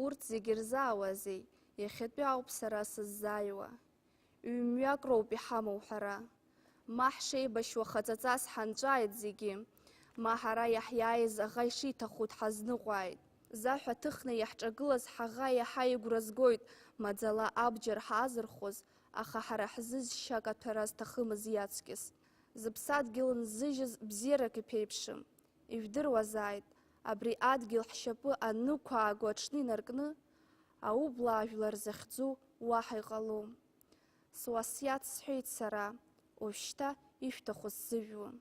Урҭ зегьы рзаауазеи, иахьатәи ауп сара сыззааиуа. Ҩ-мҩак роуп иҳамоу ҳара. Ма ҳшеибашьуа хаҵаҵас ҳанҵәааит зегьы, ма ҳара иаҳиааиз аӷа ишиҭаху дҳазныҟәааит. Заҳәа ҭыхны иаҳҿагылаз ҳаӷа иаҳа игәра згоит, маӡала абџьар ҳаазырхәоз, аха ҳара ҳзы зшьа каҭәара зҭахымыз иаҵкьыс. Зыԥсадгьыл нзыжьыз бзиарак иԥеиԥшым. Ижәдыруазааит, абри адгьыл ҳшьапы аннықәааго аҽны инаркны, аублаа жәлар захьӡу уаҳа иҟалом. Суасиаҭ сҳәеит сара, уажәшьҭа ишәҭаху сзыжәуам.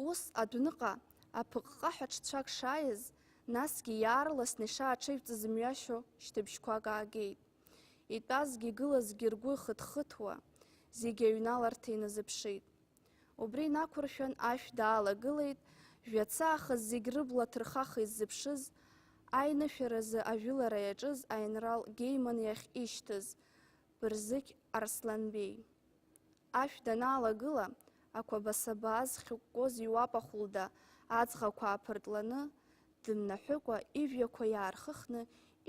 Ус адәныҟа аԥыҟҟаҳәа ҽцәак шааиз, насгьы иаарласны ишааҽыжәҵыз мҩашьо шьҭыбжьқәак аагеит. Итәазгьы игылазгьы ргәы хыҭхыҭуа, зегьы аҩналарҭа иназыԥшит. Убри инақәыршәан ашә даалагылеит, жәаца аахыс зегь рыбла ҭырхаха иззыԥшыз, аинышәаразы ажәылара иаҿыз аинрал Геиман иахь ишьҭыз, Бырзықь Арсланбеи. Ашә данаалагыла, ақәабасабаа зхьыкәкәоз иуапа хәылда аҵӷақәа ааԥыртланы, дымнаҳәыкәа ижәҩақәа иаархыхны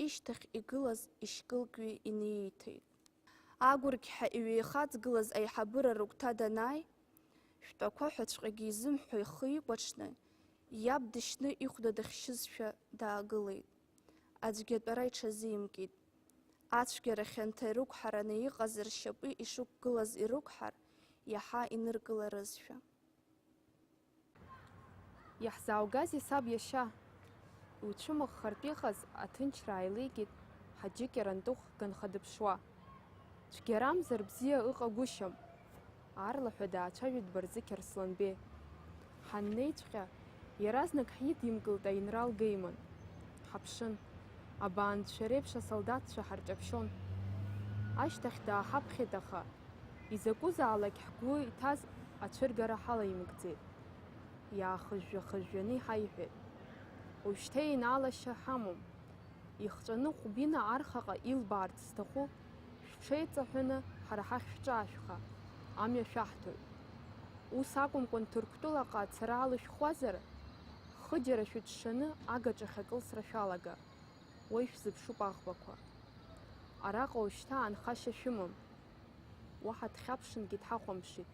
ишьҭахь игылаз ишькылкҩы инеиҭеит. Агәырқьҳәа иҩеихаҵгылаз аиҳабыра рыгәҭа данааи, шәтәақәа ҳәаҵәҟьагьы изымҳәо ихы икәаҽны, иаб дышьны ихәда дыхьшьызшәа даагылеит. Аӡәгьы атәара иҽазимкит. Ацәгьара хьанҭа ирықәҳараны иҟаз ршьапы ишықәгылаз ирықәҳар, иаҳа иныркыларызшәа. Иаҳзааугазеи саб иашьа? Лцәымӷхартә иҟаз аҭынчра ааилеигеит Ҳаџьы Кьарантыхә ганха дыԥшуа. Цәгьарамзар бзиа ыҟагәышьам, аарлаҳәа даацәажәеит Барзықь Арсланбеи. Ҳаннеиҵәҟьа, иаразнак ҳидимкылт аинрал Геиман. Ҳаԥшын, абаанцәа реиԥш асолдаҭцәа ҳарҷаԥшьон. Ашьҭахь дааҳаԥхьеит, аха изакәызаалак ҳгәы иҭаз ацәыргара ҳалаимкӡеит. Иаахыжәжәа-хыжәжәаны иҳаиҳәеит. Уажәшьҭа еинаалашьа ҳамам. Ихҵәаны Ҟәбина архаҟа илбаарц зҭаху шәҽеиҵаҳәаны ҳара ҳахь шәҿаашәха, амҩа шәаҳҭоит. Ус акәымкәан, Ҭырқәтәылаҟа ацара алышәхуазар, хыџьара шәыҽшаны агаҿахь акылсра шәалага, уа ишәзыԥшуп аӷбақәа. Араҟа уажәшьҭа аанхашьа шәымам, уаҳа дхьаԥшынгьы дҳахәамԥшит.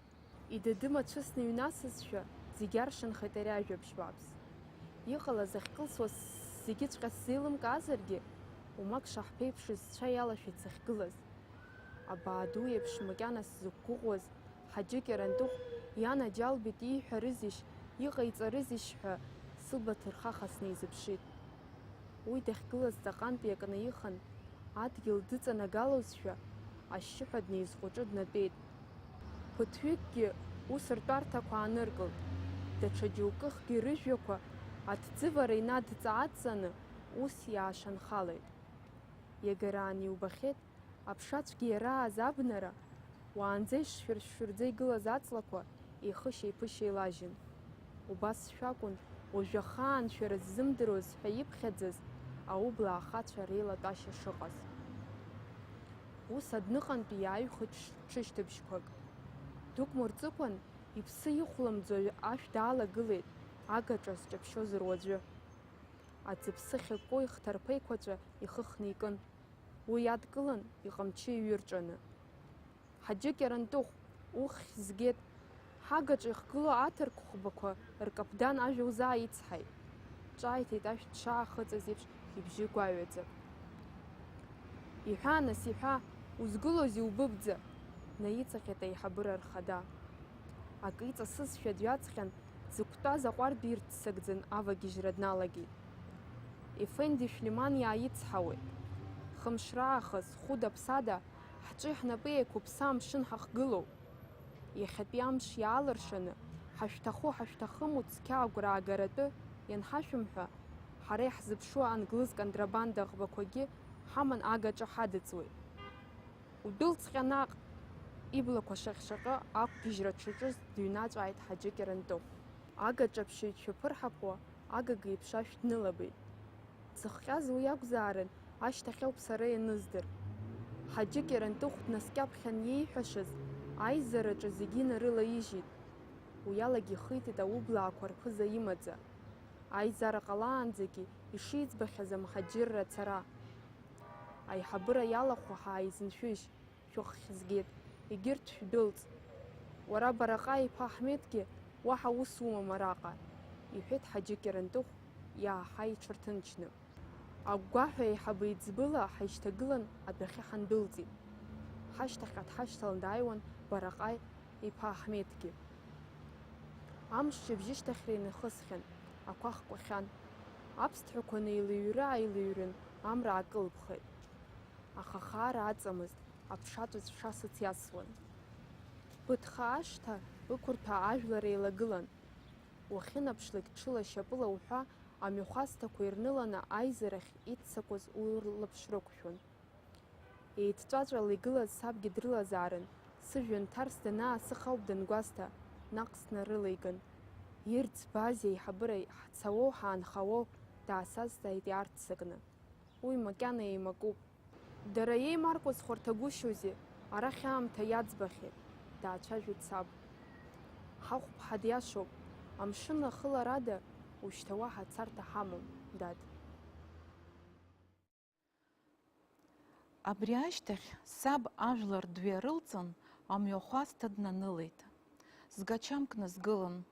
Идыды мацәысны иҩнасызшәа, зегь аршанхеит ари ажәабжь бааԥс. Иҟалаз ахькылсуаз зегьыҵәҟьа сзеилымкаазаргьы, уамак шаҳԥеиԥшыз сцәа иалашәеит сахьгылаз. Абаа ду еиԥш макьана сзықәгәыӷуаз Ҳаџьы Кьарантыхә ианаџьалбеит, ииҳәарызишь, иҟаиҵарызишь ҳәа сыбла ҭырхаха снеизыԥшит. Уи дахьгылаз ҵаҟантә иакны ихан, адгьыл дыҵанагалозшәа, ашьшьыҳәа днеизҟәыҿы днатәеит. Ԥыҭҩыкгьы ус ртәарҭақәа ааныркылт, даҽа џьоукыхгьы рыжәҩақәа аҭӡывара инадҵа-аадҵаны ус иаашанхалеит. Иагараан иубахьеит, аԥша цәгьа иарааз абнара, уаанӡа ишшәыршәырӡа игылаз аҵлақәа еихышьа-еиԥышьа еилажьын. Убас шәакәын уажә ахаан шәара ззымдыруаз ҳәа иԥхьаӡаз аублаа ахацәа реилатәашьа шыҟаз. Ус адәныҟантәи иааҩхеит ҽ-, ҽышьҭыбжьқәак. Дук мырҵыкәан, иԥсы ихәламӡо ашә даалагылеит, агаҿа зҷаԥшьоз руаӡәы. Аӡыԥсы хьыкәкәо ихҭарԥа еиқәаҵәа ихыхны икын. Уи иадкылан, иҟамчы иҩырҵәаны. Ҳаџьы Кьарантыхә, уххь згеит, ҳагаҿа ихгылоу аҭырқә хәбақәа ркаԥдан ажәа узааицҳаит, ҿааиҭит ашә дшаахыҵыз еиԥш ибжьы гәаҩаӡа. Иҳәа, нас, иҳәа, узгылозеи убыбӡа? наиҵаҟьеит аиҳабыра рхада. Акы иҵасызшәа дҩаҵҟьан, дзықәтәаз аҟәардә ирццакӡан авагьежьра дналагеит. Ефенди Шәлиман иааицҳауеит. Хымш раахыс, хәыда-ԥсада, ҳҿи ҳнапи еиқәыԥса амшын ҳахгылоуп. Иахьатәи амш иаалыршаны, ҳашәҭаху ҳашәҭахыму цқьа агәра аагаратәы ианҳашәымҳәа, ҳара иаҳзыԥшу англыз контрабанда ӷбақәагьы ҳаман агаҿа ҳадыҵуеит. Удәылҵҟьа наҟ! Иблақәа шаҟь-шаҟьо ақәгьежьра дшаҿыз дыҩнаҵәааит Ҳаџьы Кьарантыхә. Агаҿаԥшьаҩцәа ԥырҳаԥуа агага еиԥш ашә днылабеит. Дзыхҟьаз уи акәзаарын, ашьҭахь ауп сара ианыздыр. Ҳаџьы Кьарантыхә днаскьаԥхьан иеиҳәашаз, аизараҿы зегьы инарылаижьит. Уи алагьы ихиҭеит аублаақәа рԥыза имаӡа. Аизара ҟалаанӡагьы ишиӡбахьаз амҳаџьырра ацара. Аиҳабыра иалахәу ҳааизыншәыжь, шәыххь згеит, егьырҭ шәдәылҵ. Уара Бараҟаи иԥа Аҳмеҭгьы уаҳа ус умам араҟа, иҳәеит Ҳаџьы Кьарантыхә иаҳа иҽырҭынчны. Агәгәаҳәа аиҳабы еиҵбыла ҳаишьҭагылан адәахьы ҳандәылҵит. Ҳашьҭахьҟа дҳашьҭалан дааиуан Бараҟаи иԥа Аҳмеҭгьы. Амш џьыбжьышьҭахьра инахысхьан, ақәа хкәахьан. Аԥсҭҳәақәа неилыҩры-ааилыҩрын, амра аакылԥхеит. Аха хаара аҵамызт, аԥша ҵәыҵә шасыц иасуан. Быҭха ашҭа ықәырҭәа ажәлар еилагылан. Уахьынаԥшлак ҽыла-шьапыла уҳәа амҩахәасҭақәа ирныланы аизарахь иццакуаз улаԥш рықәшәон. Еидҵәаҵәала игылаз сабгьы дрылазаарын, сыжәҩан ҭарс данаасыха ауп дангәасҭа, наҟ снарылеиган. Ирӡбазеи аиҳабыра ҳцауоу ҳаанхауоу, даасазҵааит иаарццакны. Уи макьана еимакуп. Дара иеимаркуаз хәарҭагәышьоузеи, арахь аамҭа иаӡбахьеит, даацәажәеит саб. Ҳахәԥҳа диашоуп, амшын ахыларада ушьҭа уаҳа царҭа ҳамам, дад. Абри ашьҭахь саб ажәлар дҩарылҵын, амҩахәасҭа днанылеит. Сгачамкны сгылан.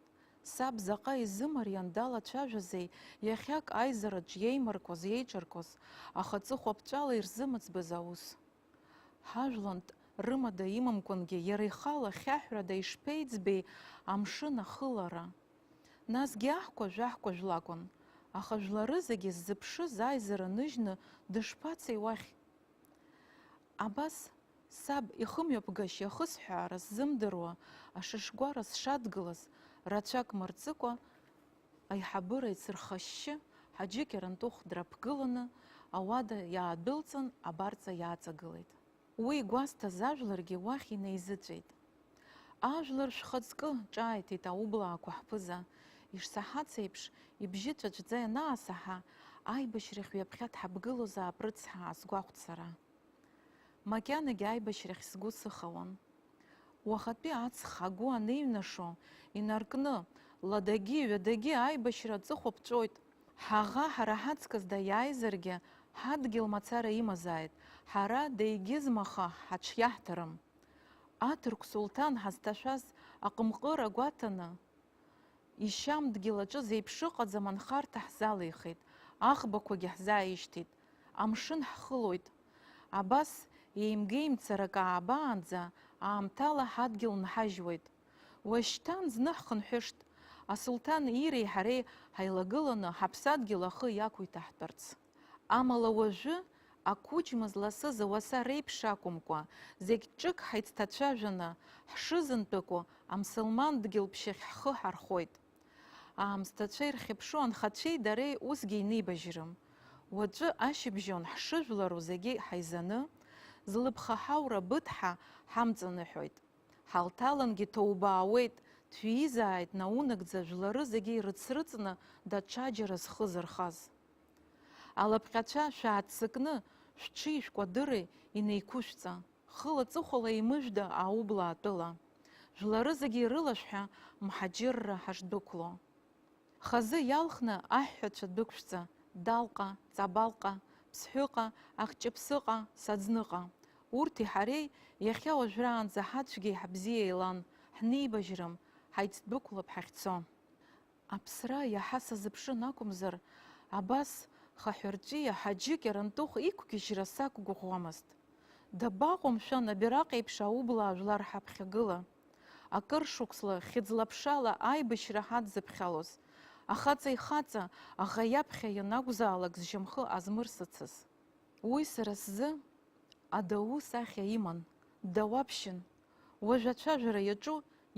Саб заҟа изымариан далацәажәазеи, иахьак аизараҿ иеимаркуаз, иеиҿаркуаз, аха ҵыхәаԥҵәала ирзымыӡбаз аус. Ҳажәлантә рымада имамкәангьы иара ихала хьаҳәрада ишԥеиӡбеи амшын ахылара? Насгьы аҳкәажә аҳкәажә лакәын, аха жәлары зегьы ззыԥшыз аизара ныжьны дышԥацеи уахь? Абас саб ихымҩаԥгашьа ахысҳәаара сзымдыруа ашышгәара сшадгылаз, рацәак мырҵыкәа, аиҳабыра ицырхашьшьы, Ҳаџьы Кьарантыхә драԥгыланы, ауада иаадәылҵын, абарҵа иааҵагылеит. Уи игәасҭаз ажәларгьы уахь инеизыҵәеит. Ажәлар шәхаҵкы, ҿааиҭит аублаақәа ҳԥыза. Ишсаҳац еиԥш, ибжьы ҵәаҵәӡа ианаасаҳа, аибашьрахь ҩаԥхьа дҳаԥгылозаап рыцҳа, аасгәахәт сара. Макьанагьы аибашьрахь сгәы сыхауан. Уахатәи аҵх агәы анеиҩнашо, инаркны, ладагьы, ҩадагьы аибашьра аҵыхәа ԥҵәоит. Ҳаӷа ҳара ҳаҵкыс даиааизаргьы, ҳадгьыл мацара имазааит, ҳара деигьызмаха ҳаҽиаҳҭарым. Аҭырқә сулҭан ҳазҭашәаз аҟымҟыра гәаҭаны, ишьам дгьыл аҿы зеиԥшыҟаӡам анхарҭа ҳзалихит, аӷбақәагьы ҳзааишьҭит, амшын ҳхылоит. Абас еимгеимцарак аабаанӡа аамҭала ҳадгьыл нҳажьуеит. Уашьҭан зны ҳхынҳәышт, асулҭан иреи ҳареи ҳаилагыланы ҳаԥсадгьыл ахы иақәиҭаҳтәырц. Амала уажәы ақәыџьма зласыз ауаса реиԥш акәымкәа, зегь ҿык ҳаицҭацәажәаны, ҳшызынтәыку амсылман дгьылԥшьахь ҳхы ҳархоит. Аамсҭацәа ирхьыԥшу анхацәеи дареи усгьы инеибажьрым. Уаҵәы ашьыбжьон ҳшыжәлару зегьы ҳаизаны, злыԥха ҳаура быҭҳа ҳамҵаныҳәоит. Ҳалҭалангьы ҭоубаауеит, дшәиизааит наунагӡа жәлары зегьы ирыцрыҵны даҽаџьара зхы зырхаз. Алапҟьацәа шәааццакны, шәҽи шәкәадыри инеиқәышәҵа, хыла-ҵыхәала еимыжәда аублаатәыла. Жәлары зегьы ирылашәҳәа, мҳаџьырра ҳашдәықәло. Хазы иалхны аҳәҳәацәа дәықәшәҵа, Далҟа, Ҵабалҟа, Ԥсҳәыҟа, Ахҷыԥсыҟа, Саӡныҟа. Урҭи ҳареи иахьа уажәраанӡа ҳацәгьеи ҳабзиеи еилан, ҳнеибажьрым, ҳаицдәықәлап ҳахьцо. Аԥсра иаҳа сазыԥшын акәымзар, абас хаҳәырҵәиа Ҳаџьы Кьарантыхә иқәгьежьра сақәгәыӷуамызт. Дабаҟоу, мшәан, абираҟ еиԥш аублаа жәлар ҳаԥхьагыла? Акыр шықәсла хьыӡла-ԥшала аибашьра ҳадзыԥхьалоз, ахаҵа ихаҵа аӷа иаԥхьа ианакәзаалак зжьамхы азмырсыцыз. Уи сара сзы адау сахьа иман, дауаԥшьын. Уажә ацәажәара иаҿу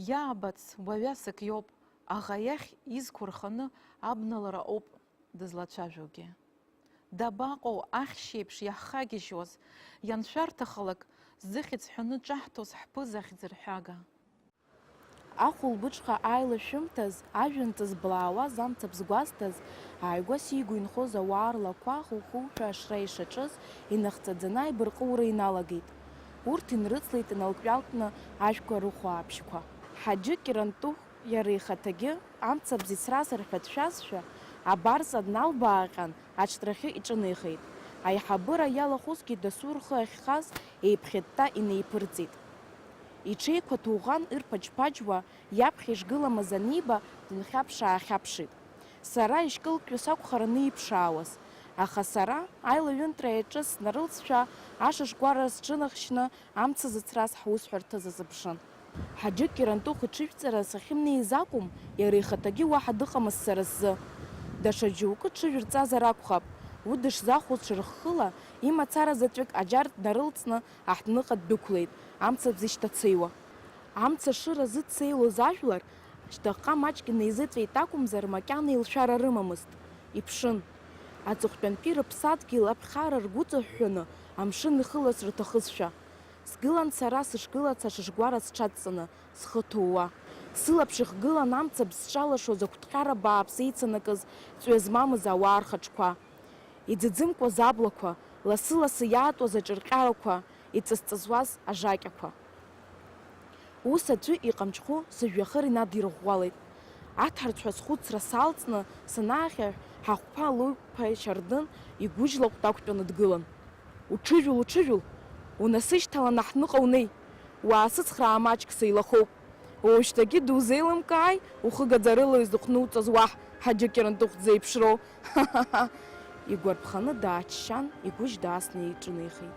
иаабац уаҩасак иоуп, аӷа иахь изқәырханы абналара ауп дызлацәажәогьы. Дабаҟоу ахьшь еиԥш иаҳхагьежьуаз, ианшәарҭахалак, зыхьӡ ҳәаны ҿаҳҭоз ҳԥыза хьӡырҳәага? Ахәылбыҽха аилашәымҭаз, ажәҩан ҵызблаауаз амцабз гәазҭаз, ааигәа сигәа инхоз ауаа рлақәа хухуҳәа ашра ишаҿыз инахҵаӡаны аибарҟәыра иналагеит. Урҭ инрыцлеит иналкҩалкны ажәқәа рыхәаабжьқәа. Ҳаџьы Кьарантыхә иара ихаҭагьы амцабз ицразар ҳәа дшәазшәа, абарҵа дналбааҟьан, аҽҭрахьы иҿынеихеит. Аиҳабыра иалахәызгьы дасу рхы ахьхаз еиԥхьытта инеиԥырҵит. Иҽеиқәа ҭуӷан ырԥаџьԥаџьуа, иаԥхьа ишгыламыз аниба, дынхьаԥш-аахьаԥшит. Сара ишькылкҩы сакәхарын иԥшаауаз, аха сара, аилаҩынтра иаҿыз снарылҵшәа, ашышгәара сҽынахшьны, амца зыцраз ҳусҳәарҭа сазыԥшын. Ҳаџьы Кьарантыхә иҽыжәҵара сахьымнеиз акәым, иара ихаҭагьы уаҳа дыҟамызт сара сзы. Даҽа џьоукы дҽыжәырҵазар акәхап, уи дышзахәоз ҽырххыла, имацара заҵәык аџьар днарылҵны, аҳҭныҟа ддәықәлеит, амцабз ишьҭацеиуа. Амца ашыра зыцеилоз ажәлар, шьҭахьҟа маҷк инеизыҵәеит акәымзар, макьана илшәара рымамызт, иԥшын. Аҵыхәтәантәи рыԥсадгьыл аԥхара ргәыҵыҳәҳәаны, амшын ихыларц рҭахызшәа. Сгылан сара сышгылац ашышгәара сҽадҵаны, схы ҭууа. Сылаԥш ихгылан амцабз зҿалашоз агәҭҟьара бааԥс еицанакыз, ҵҩа змамыз ауаа рхаҿқәа. Иӡыӡымкуаз аблақәа, лассы-лассы иаатуаз аҿырҟьарақәа, иҵысҵысуаз ажакьақәа. Ус аӡәы иҟамчхәы сыжәҩахыр инадирӷәӷәалеит. Аҭарцәҳәа схәыцра салҵны санаахьаҳә, ҳахәԥа Лоуԥа Шьардын игәыжь лаҟә дақәтәаны дгылан. Уҽыжәыл, уҽыжәыл, унасышьҭаланы ҳныҟа унеи, уаасыцхраа маҷк сеилахоуп. Уажәшьҭагьы дузеилымкааи, ухы гаӡарыла изыхәнуҵаз уаҳ Ҳаџьы Кьарантыхә дзеиԥшроу? Игәарԥханы дааччан, игәыжь даасны иҿынеихеит.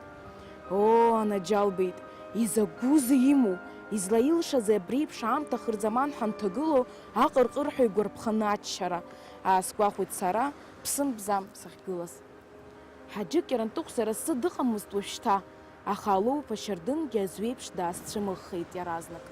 Оо, анаџьалбеит, изакәызеи имоу, излаилшазеи абри еиԥш аамҭа хырзаман ҳанҭагылоу аҟырҟырҳәа игәарԥханы аччара? Аасгәахәит сара, ԥсымбзам сахьгылаз. Ҳаџьы Кьарантыхә сара сзы дыҟамызт уажәшьҭа, аха Алоуԥа Шьардынгьы аӡә иеиԥш даасцәымыӷхеит иаразнак.